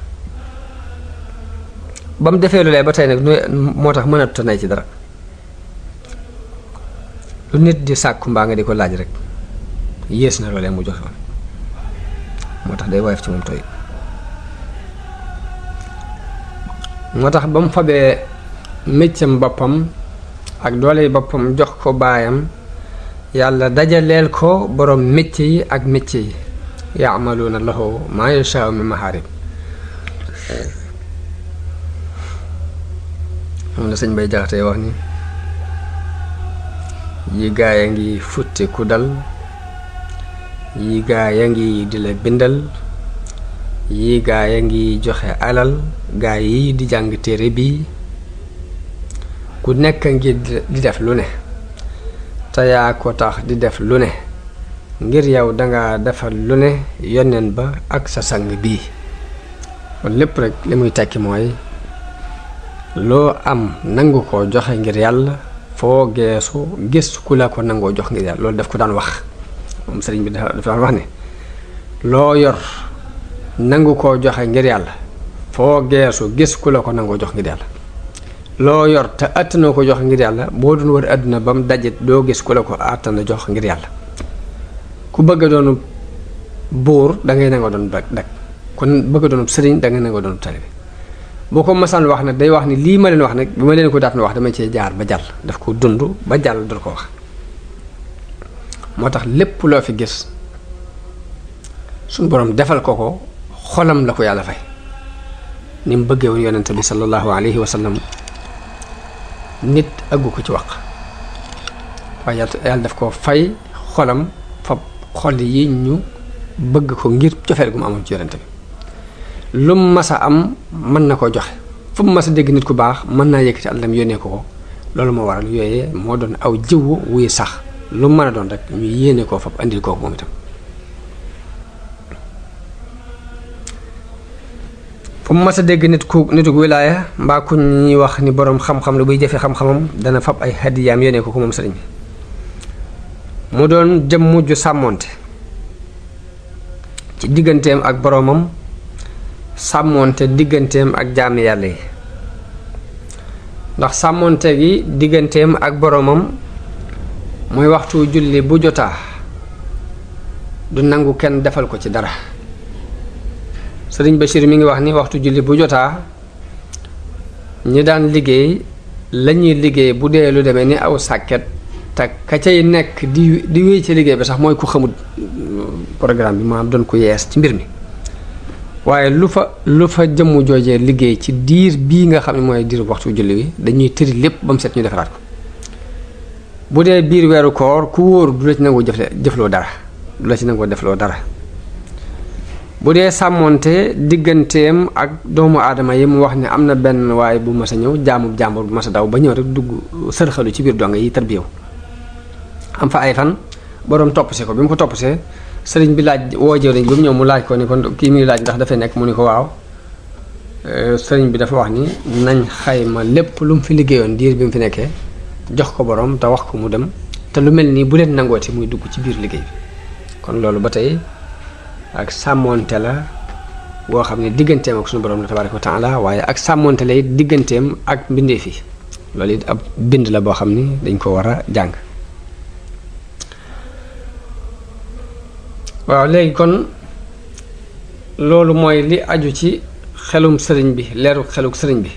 ba mu defee lu lee ba tey nag moo tax mënatu ta nay ci dara lu nit di sàkku mbaa nga di ko laaj rek yées na loolee mu joxe woon moo tax day woyof ci moom tooy. moo tax ba mu fabee méccam boppam ak doole boppam jox ko baayam yàlla dajaleel ko borom métier yi ak métier yi yaamaluuna lahu maa yashaa'u min mahaarib. moom la sëñ Bay Jaxate wax ni yi gaay a ngi futti ku dal yi gaay a ngi di la bindal yi gaay a ngi joxe alal gaay yi di jàng téere bi ku nekk ngi di def lu ne te yaa ko tax di def lu ne ngir yow danga defal lu ne yoneen ba ak sa sang bii. kon lépp rek li muy tekki mooy loo am nangu ko joxe ngir yàlla foo geesu gis ku la ko nangoo jox ngir yàlla loolu daf ko daan wax moom sëriñ bi dafa daan wax ne loo yor nangu koo joxe ngir yàlla foo geesu gis ku la ko nangoo jox ngir yàlla. loo yor te àttanoo ko jox ngir yàlla boo doon wër àdduna ba mu dajet doo gis ku la ko àttana jox ngir yàlla. ku bëgg a doonu buur da ngay nangoo doon dag kon bëgg a doonu sëriñ da ngay nangoo doonu taalibe. boo ko masaan wax nag day wax ni lii ma leen wax nag bi ma leen ko daat na wax dama cee jaar ba jàll daf ko dund ba jàll dul ko wax. moo tax lépp loo fi gis suñu borom defal ko xolam la ko yàlla fay ni mu bëggee woon yonente bi sallallahu alayhi wa sallam nit aggu ko ci wax waaye yàlla daf ko fay xolam fa xol yi ñu bëgg ko ngir cofeel gu mu amoon ci yonente bi. lu mu mas a am mën na ko joxe fu mu mas a dégg nit ku baax mën naa yëkkati àllam yónnee ko loolu moo waral yooyee moo doon aw jiwu wuy sax lu mu mën a doon rek ñu yéene koo fab andil kooku moom itam. fu mu mas a dégg nitu wilaaya mbaa ku ñuy wax ni boroom xam-xam la buy jëfe xam-xamam dana fab ay hadiyaam yónnee ko moom sëriñ bi mu doon jëmm ju sàmmoonte ci digganteem ak boroomam sàmmoonte digganteem ak jaami yàlla yi ndax sàmmoonte gi digganteem ak boroomam muy waxtu julli bu jotaa du nangu kenn defal ko ci dara sëriñ Bachir mi ngi wax ni waxtu julli bu jotaa ñi daan liggéey lañuy liggéey bu dee lu demee ni aw sàkket te ka cay nekk di wéy ci liggéey bi sax mooy ku xamul programme bi maanaam doon ko yees ci mbir mi waaye lu fa jëmm joojee liggéey ci diir bii nga xam ne mooy diir waxtu julli wi dañuy tëri lépp ba mu set ñu defaraat ko bu dee biir weeru koor ku wóor du la ci nangoo jëfloo dara du la ci nangoo defloo dara bu dee sàmmoonte digganteem ak doomu aadama yi mu wax ne am na benn waaye bu mas a ñëw jaamu jàmbur bu mas a daw ba ñëw rek dugg sërxalu ci biir donga yi tarbiyewu am fa ay fan boroom toppse ko bi mu ko toppsee sëriñ bi laaj woo jëwriñ bi mu ñëw mu laaj ko ni kon kii muy laaj ndax dafay nekk mu ni ko waaw sëriñ bi dafa wax ni nañ xayma lépp lu mu fi liggéeyoon diir bi mu fi nekkee jox ko boroom te wax ko mu dem te lu mel nii bu leen nangooti muy dugg ci biir liggéey bi kon loolu ba tey ak sàmmoonte la boo xam ne digganteem ak suñu boroom la tabaaraka wa taala waaye ak sàmmoonte la it digganteem ak mbindeef yi loolu it ab bind la boo xam ni dañ ko war a jàng waaw léegi kon loolu mooy li aju ci xelum sëriñ bi leeru xeluk sëriñ bi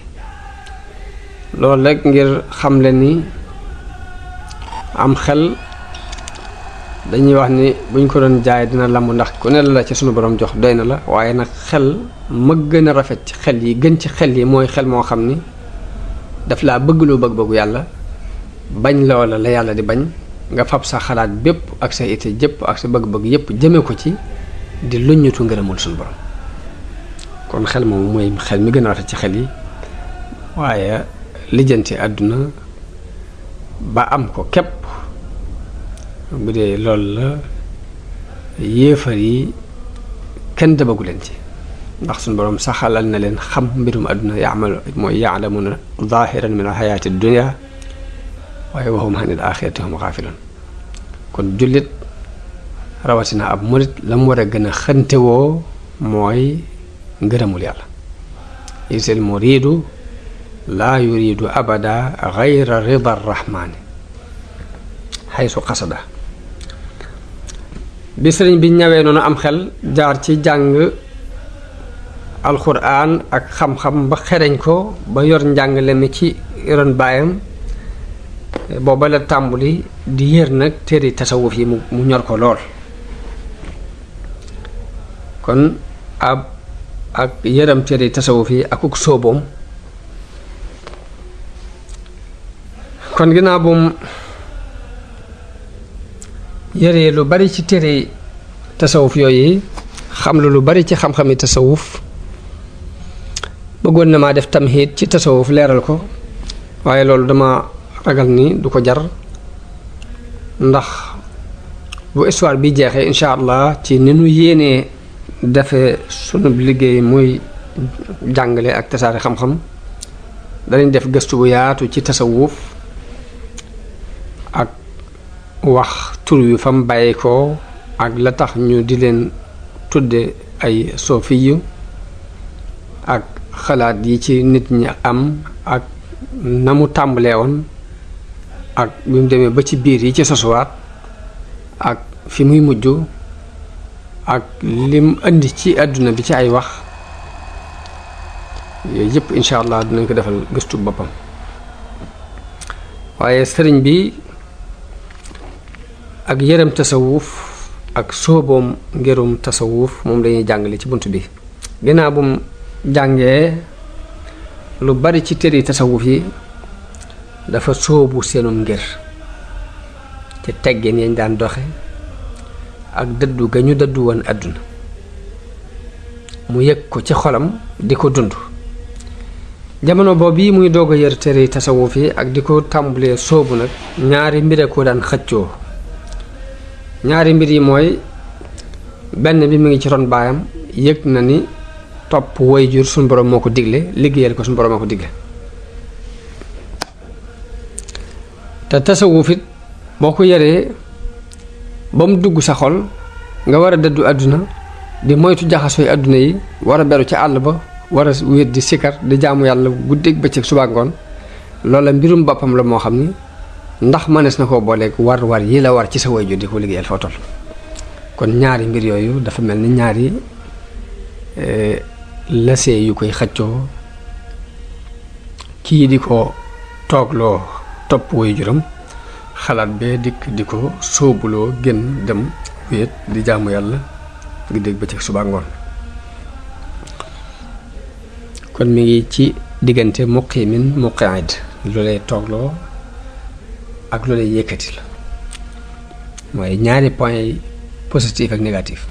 loolu rek ngir xamle ni am xel dañuy wax ni buñ ko doon jaay dina lamb ndax ku ne la ci sunu borom jox doy na la waaye nag xel ma gën a rafet ci xel yi gën ci xel yi mooy xel moo xam ni daf laa bëgg loo bëgg-bëggu yàlla bañ loola la yàlla di bañ nga fab sa xalaat bépp ak sa ité jëpp ak sa bëgg-bëgg yépp jëme ko ci di luññutu ngërëmul sunu borom kon xel moom mooy xel mi gën a rafet ci xel yi waaye lijjanti àdduna ba am ko képp bu dee loolu la yéefar yi kenn dabagu leen ci ndax suñu borom saxalal na leen xam mbirum àdduna ya'lamuna zahiran min alxayaati dunya waaye wa hum anil axirati hum xaafiloon kon jullit rawatina ab murit la mu war a gën a xëntewoo mooy ngërëmul yàlla isil muridu laa yuridu abada gayra rida arrahmani xaysu xasada bi sëriñ bi ñawee noonu am xel jaar ci jàng alxuraan ak xam-xam ba xereñ ko ba yor njàngale mi ci ron baayam booba la tàmbuli di yër nag téere tasawuf yi mu ñor ko lool kon ak yëram téere tasawuf yi akuk sóoboom kon ginnaaw bu mu yëree lu bari ci téere tasawuf yooyu xam lu bari ci xam-xami tasawuf bëggoon na maa def tamhiid ci tasawuf leeral ko waaye loolu dama ragal ni du ko jar ndax bu histoire bi jeexee incha allah ci ni nu yéenee defe sunu liggéey muy jàngale ak tasaare xam-xam danañ def gëstu bu yaatu ci tasawuf ak wax tur wi fa mu bàyyi ko ak la tax ñu di leen tudde ay sofiyu ak xalaat yi ci nit ñi am ak na mu tàmbalee woon ak bi mu demee ba ci biir yi ci sosuwaat ak fi muy mujj ak lim indi ci àdduna bi ci ay wax yooyu yëpp incha allah dinañ ko defal gëstu boppam waaye sëriñ bi ak yërëm tasawuf ak sóoboom ngirum tasawuf moom lañuy jàngale ci bunt bi ginnaaw bu mu jàngee lu bari ci téere tasawuf yi dafa sóobu seenum ngir ci teggin yañ daan doxe ak dëddu ga ñu dëddu woon àdduna mu yëg ko ci xolam di ko dund jamono boobu yi muy doog a yër téere tasawuf yi ak di ko tàmbalee sóobu nag ñaari mbir ko daan xëccoo ñaari mbir yi mooy benn bi mu ngi ci ron baayam yëg na ni topp waajur suñu borom moo ko digle liggéeyal ko suñu borom moo ko digle te tasawuf it boo ko yaree ba mu dugg sa xol nga war a dëddu àdduna di moytu jaxasooy àdduna yi war a beru ci àll ba war a wéet di sikar di jaamu yàlla guddeeg bëccëg suba ngoon loola mbirum boppam la moo xam ni ndax mënees na koo booleeg war yi la war ci sa waajur di ko liggéeyal foo toll kon ñaari mbir yooyu dafa mel ni ñaari lasee yu koy xëccoo kii di ko toogloo topp waajuram xalaat bee dikk di ko sóobuloo génn dem wéet di jaamu yàlla guddeeg bëccëg suba ngoon kon mi ngi ci diggante muqimin muqaid lu lay toogloo ak lu lay yëkkati la mooy ñaari point yi positif ak négatif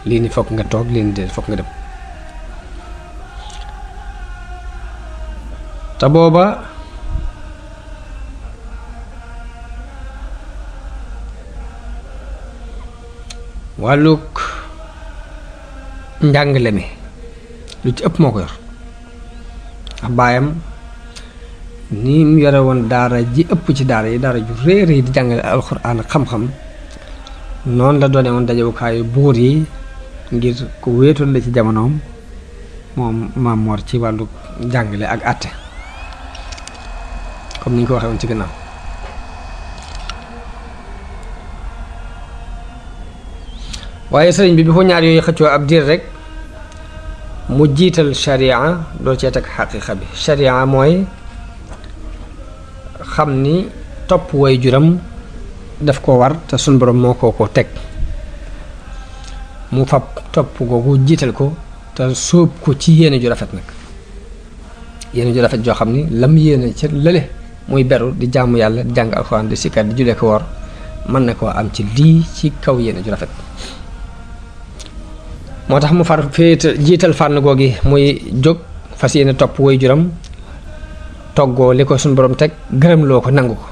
lii ni fokk nga toog lii ni déet fokk nga dem te booba wàllug njàngale mi lu ci ëpp moo ko yor ndax baayam ni mu yore woon daara ji ëpp ci daara yi daara ju réer yi di jàngale alxuraan ak xam-xam noonu la doone woon dajewukaayu buur yi ngir ku wéetoon la ci jamonoom moom Maam Mor ci wàllu jàngale ak àtte comme ni ñu ko waxee woon ci gannaaw waaye sëriñ bi ko ñaar yooyu xëccoo ab diir rek mu jiital sharia doo cee teg xaqiiqa bi sharia mooy xam ni topp waajuram daf ko war te suñ borom moo ko teg mu fab topp googu jiital ko te sóob ko ci yéene ju rafet nag yéene ju rafet joo xam ni lam yéene ci lële muy beru di jaamu yàlla di jàng alxuraan di sikkar di julee ko woor mën na koo am ci lii ci kaw yéene ju rafet moo tax mu far féete jiital fànn googi muy jóg fas yéene topp waajuram toggoo li ko suñ borom teg gërëm loo ko nangu ko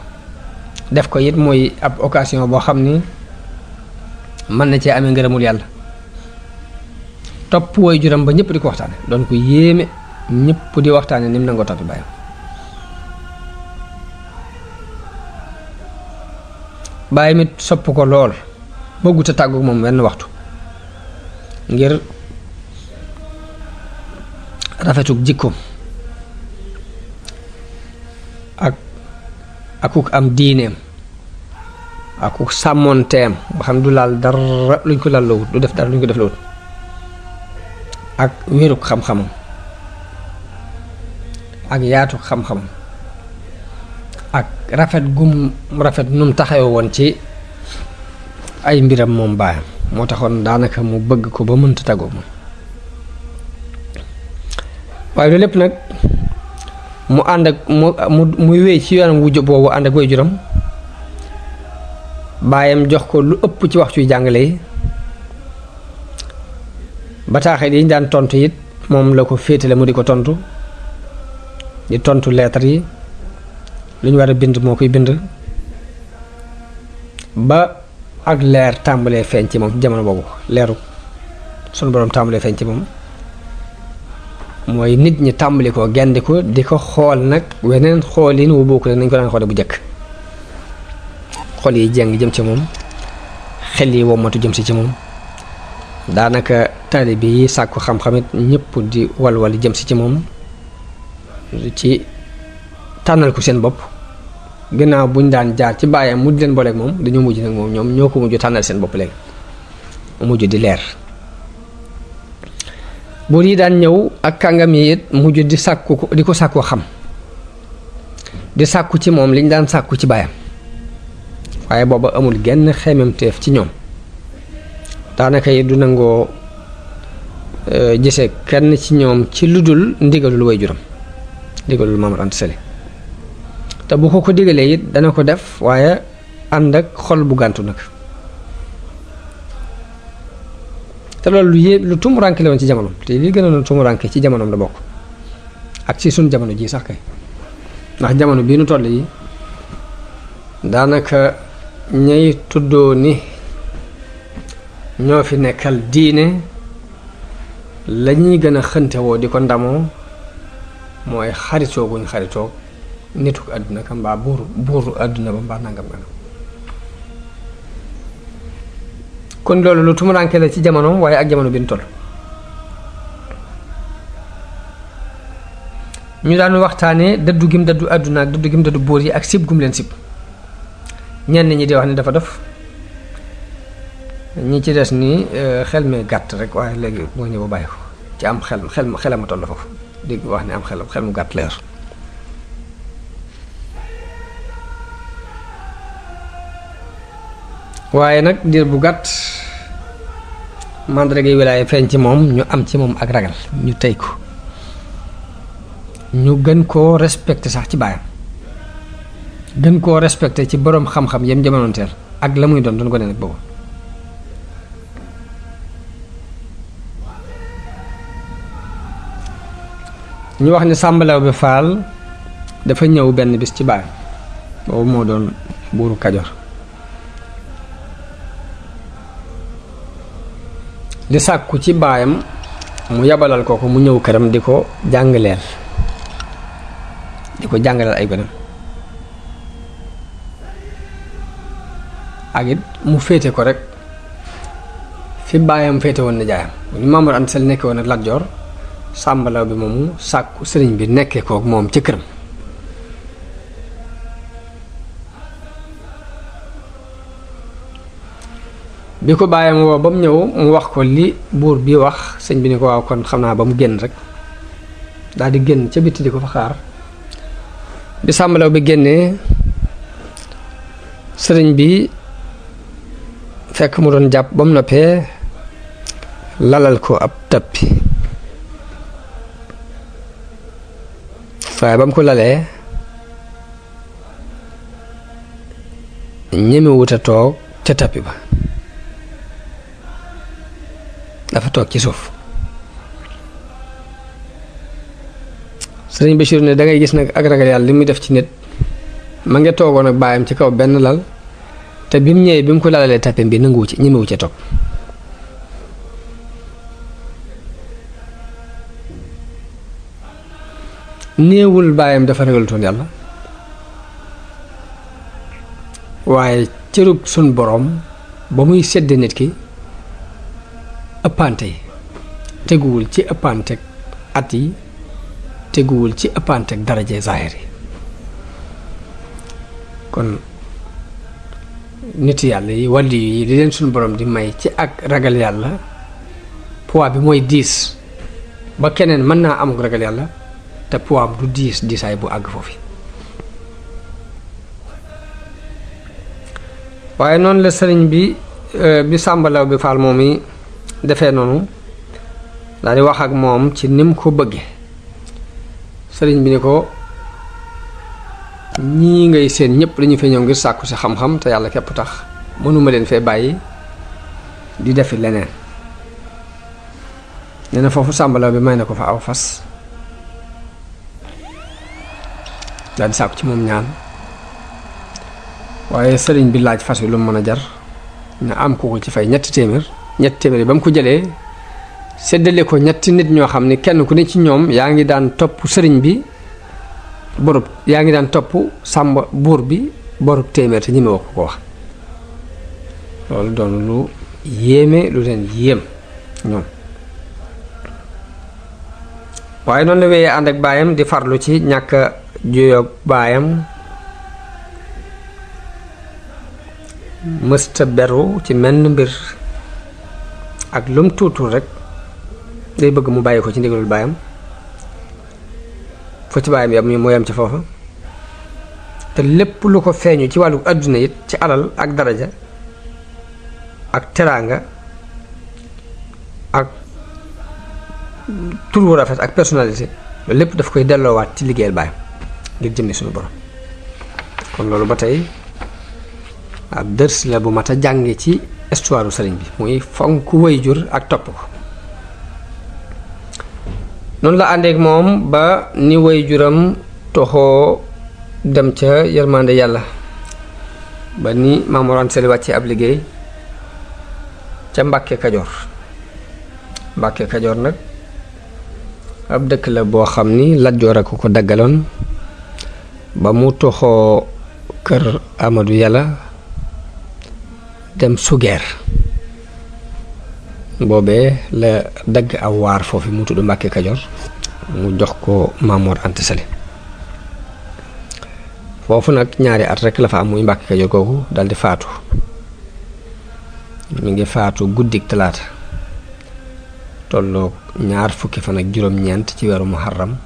def ko it mooy ab occasion boo xam ni mën na cee amee ngërëmul yàlla topp waajuram ba ñëpp di ko waxtaane doon ko yéeme ñëpp di waxtaane ni mu nangoo toppi baayam bàyyi mit sopp ko lool bëggut a tàggu moom wenn waxtu ngir rafetuk jikkoom akuk am diineem akuk sàmmoonteem ba xam du laal dara luñ ko laal lawut du def dara luñ ko def lawut ak wéruk xam-xamam ak yaatu xam-xamam ak rafet gum rafet num taxawe woon ci ay mbiram moom baayam moo taxoon daanaka mu bëgg ko ba mënta tàggoo moom waaye loolu lépp nag mu ànd ak muy wéy ci yoonam wu boobu ànd ak waajuram baayam jox ko lu ëpp ci waxtu yu jàngale yi bataaxel yi ñu daan tontu it moom la ko féetale mu di ko tontu di tontu lettre yi lu ñu war a bind moo koy bind ba ak leer tàmbalee feeñ ci moom jamono boobu leeru sunu borom tàmbalee feeñ ci moom mooy nit ñi tàmbali ko gendi ko di ko xool nag weneen xoolin wu bokk nañ ko daan xoole bu jëkk xol yi jeng jëm ci moom xel yi wommatu jëm si ci moom daanaka taalibe yi sàkku xam-xamit ñëpp di walwal jëm si ci moom ci tànnal ko seen bopp ginnaaw buñ daan jaar ci baayam mujj leen booleeg moom dañoo mujj nag moom ñoom ñoo ko mujj tànnal seen bopp léegi mujj di leer buur yi daan ñëw ak kàngam yi it mujj di sàkku ko di ko sàkkoo xam di sàkku ci moom liñ daan sàkku ci baayam waaye booba amul genn xememteef ci ñoom daanaka yi du nangoo gisee kenn ci ñoom ci lu dul ndigalul waajuram ndigalul Maam Mor Anta Sali te bu ko digalee it dana ko def waaye ànd ak xol bu gàntu nag te loolu lu tumuranke la woon ci jamonoom te li gënoon a tumuranke ci jamonoom la bokk ak ci suñ jamono ji sax kay ndax jamono bii nu toll yi daanaka ñay tuddoo ni ñoo fi nekkal diine la ñuy gën a xëntewoo di ko ndamoo mooy xaritoo guñ xaritoo nituk àdduna ka mbaa buuru àdduna ba mbaa nangam nga kon loolu lu tumuraanke la ci jamonoom waaye ak jamono bi ñu toll ñu daan waxtaanee dëddu gim dëddu àdduna ak dëddu gim dëddu buur yi ak sib gum leen sib ñenn ñi di wax ni dafa dof ñi ci des ni xel mi gàtt rek waaye léegi moo ñëw ba bàyyi ko ci am xelam ma toll foofu di wax ni am xel mu gàtt leer waaye nag diir bu gàtt mandarga yi wilaaya feeñ ci moom ñu am ci moom ak ragal ñu tey ko ñu gën koo respecté sax ci baayam gën koo respecté ci boroom xam-xam yem jamonoonteel ak la muy doon ko ne nag boobu ñu wax ni Sàmba Lawbe Faal dafa ñëw benn bis ci baayam boobu moo doon buuru Kajoor di sàkku ci baayam mu yabalal ko mu ñëw këram di ko jàngaleel ay gonam ak it mu féete ko rek fi baayam féete woon na jaayam ni Maam Mor Anta Sali nekkee woon ak Lat Joor Sàmba Lawbe moomu sàkku sëriñ bi nekkee ko ak moom ci këram bi ko baayam woo ba mu ñëw mu wax ko li buur bi wax sëñ bi ni ko waaw kon xam naa ba mu génn rek daal di génn ca bitti di ko fa xaar bi Sàmba Lawbe bi génnee sëriñ bi fekk mu doon jàpp ba mu noppee lalal ko ab tappi waaye ba mu ko lalee ñemewut a toog ca tappi ba dafa toog ci suuf sëriñ Bachir ne dangay gis nag ak ragal yàlla li muy def ci nit ma ngi toogoon ak baayam ci kaw benn lal te bi mu ñëwee bi mu ko lalalee tappi bi nanguwu ci ñemewu ca toog néewul baayam dafa ragalutoon yàlla waaye cërub sun boroom ba muy sedd nit ki ëppante yi teguwul ci ëppanteeg at yi teguwul ci ëppanteeg daraje zaahir yi kon nit yàlla yi wàlli yi li leen suñu borom di may ci ak ragal yàlla poids bi mooy diis ba keneen mën naa am ragal yàlla te poids du diisaay bu àgg foofu waaye noonu la sëriñ bi Sàmba Lawbe Faal moom yi defee noonu daal di wax ak moom ci nim ko bëgge sëriñ bi ni ko ñii ngay seen ñëpp dañu fee ñëw ngir sàkku si xam-xam te yàlla képp tax mënuma leen fee bàyyi di defi leneen nee na foofu Sàmba Lawbe bi may na ko fa aw fas daal di sàkku ci moom ñaan waaye sëriñ bi laaj fas wi lu mu mën a jar na am ko ci fay ñetti téeméer yi ba mu ko jëlee séddale ko ñetti nit ñoo xam ne kenn ku ne ci ñoom yaa ngi daan topp sëriñ bi borub yaa ngi daan topp Sàmba buur bi borub téeméer te ñeme woo ko wax loolu doon lu yéeme lu leen yéem ñoom waaye noonu la wéyee ànd ak baayam di farlu ci ñàkk juyoog baayam mësta beru ci menn mbir ak lum tuutul rek day bëgg mu bàyyi ko ci ndigalul baayam foo ci baayam yam moo yam ci foofa te lépp lu ko feeñu ci wàllu àdduna it ci alal ak daraja ak teraanga ak tur wu rafet ak personnalité loolu lépp daf koy delloowaat ci liggéeyal baayam ngir jëmmi suñu borom kon loolu ba tey ab dërs la bu mat a jànge ci histoire sëriñ bi muy fonk waajur ak topp ko noonu la àndeek moom ba ni waajuram toxoo dem ca yërmande yàlla ba ni Maam Mor Anta Sali wàccee ab liggéey ca Mbàkke Kajoor nag ab dëkk la boo xam ni Lat Joor a ko daggaloon ba mu toxoo kër Amadou Yàlla dem Sugeer boobee la dagg aw waar foofu mu tudd Mbàkke Kajoor mu jox ko Maam Mor Anta Sali foofu nag ñaari at rekk la fa am muy Mbàkke Kajoor kooku daldi faatu mi ngi faatu guddik talaata tolloog 20 fan ak juróom-ñeent ci weeru Muharram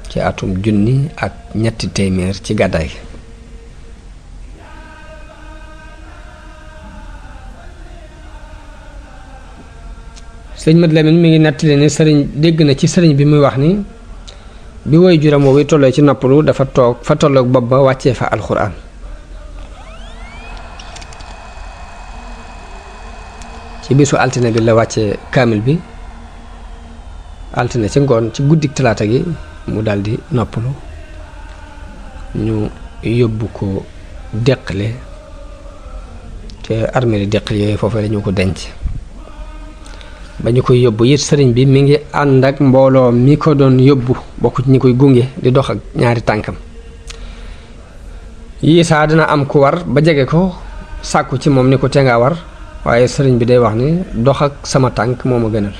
ci atum 1300 ci gàddaay gi sëñ Mat Lamin mi ngi nettali ne sëriñ dégg na ci sëriñ bi muy wax ni bi woy juram woowu tolloo ci noppalu dafa toog fa tolloog bopp ba wàccee fa alxuraan ci bisu altine bi la wàccee kaamil bi altine ci ngoon ci guddik talaata gi mu daldi noppalu ñu yóbbu ko Deqale te armée Deqale yooyu foofee lañu ko denc ba ñu koy yóbbu it sëriñ bi mi ngi ànd ak mbooloo mi ko doon yóbbu bokk ci ñi koy gunge di dox ak ñaari tànkam yii saa dina am ku war ba jege ko sàkku ci moom ni ko te nga war waaye sëriñ bi day wax ni dox ak sama tànk moo ma gënal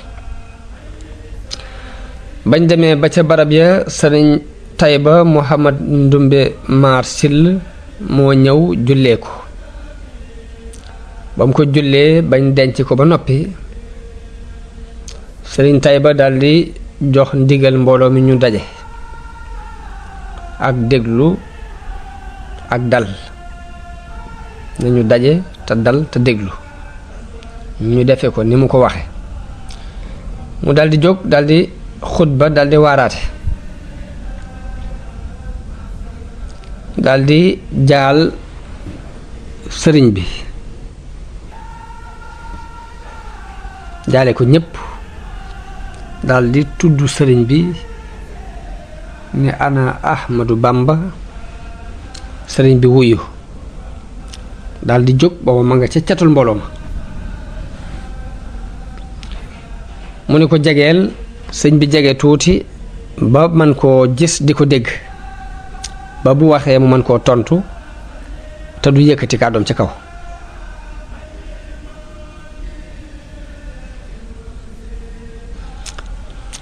bañ demee ba ca barab ya sëriñ Tayba Muhammad Ndumbe Maar Sill moo ñëw jullee ko ba mu ko jullee bañ denc ko ba noppi sëriñ Tayba daldi jox ndigal mbooloo mi ñu daje ak déglu ak dal nañu daje te dal te déglu ñu defee ko ni mu ko waxe mu daldi jóg daldi xutba daldi waaraate daldi jaal sëriñ bi jaale ko ñépp daldi tudd sëriñ bi ni ana Ahmadu Bamba sëriñ bi wuyu daldi jóg booba ma nga ca catul mbooloo ma mu ni ko jegeel sëñ bi jege tuuti ba man koo gis di ko dégg ba bu waxee mu man koo tontu te du yëkkati kàddoom ci kaw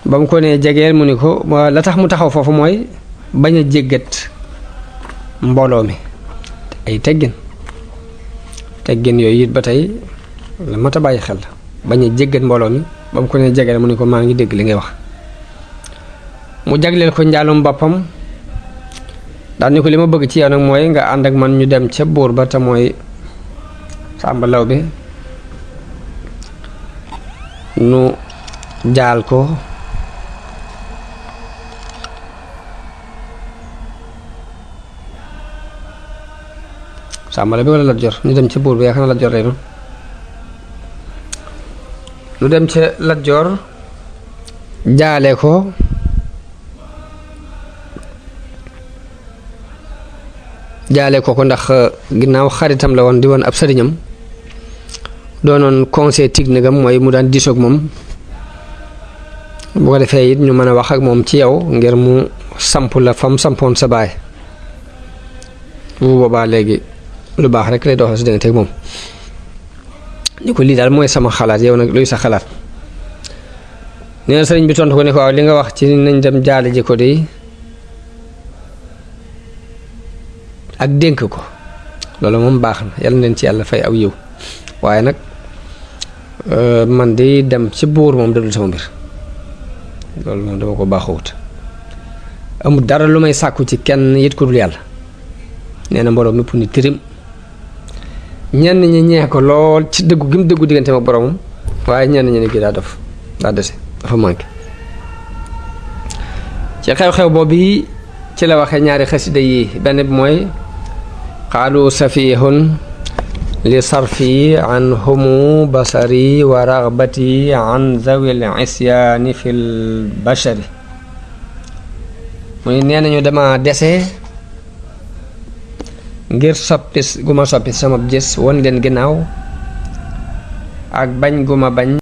ba mu ko nee jegeel mu ni ko la tax mu taxaw foofu mooy bañ a jéggat mbooloo mi ay teggin yooyu it ba tey la mat a bàyyi xel bañ a jéggat mbooloo mi ba mu ko nee jegeel mu ni ko maa ngi dégg li ngay wax mu jagleel ko njaalum boppam daal ni ko li ma bëgg ci yow nag mooy nga ànd ak man ñu dem ca buur ba te mooy Sàmba Lawbe nu jaal ko Sàmba Lawbe walla Lat Joor ñu dem ca buur ba yaakaar na Lat Joor lay doon nu dem ca Lat Joor jaale ko ndax ginnaaw xaritam la woon di woon ab sëriñam doonoon conseil technique am mooy mu daan diisoog moom bu ko defee it ñu mën a wax ak moom ci yow ngir mu samp la fam sampoon sa baay bu boobaa léegi lu baax rek lay doxal si diggante ak moom ni ko lii daal mooy sama xalaat yow nag luy sa xalaat nee na sëriñ bi tontu ko ne ko waaw li nga wax ci nañ dem jaale ji ko de ak dénk ko loolu moom baax na yàlla neen ci yàlla fay aw yiw waaye nag man di dem ci buur moom dadul sama mbir loolu moom dama ko baaxawut amul dara lu may sàkku ci kenn yit ku dul yàlla nee na mbooloo mépp ni tirim ñenn ñi ñee ko lool ci dëggu gi mu dëggu diggante ak boromam waaye ñenn ñi ne kii daa def daa dese dafa manqué ci xew-xew boobu ci la waxee ñaari xasida yi benn bi mooy qaalu safihun li sarfi an humu basari wa ragbati an zawil isyaani fil bashari muy nee nañu dama dese ngir soppi gu ma soppi sama gis won leen ginnaaw ak bañ gu ma bañ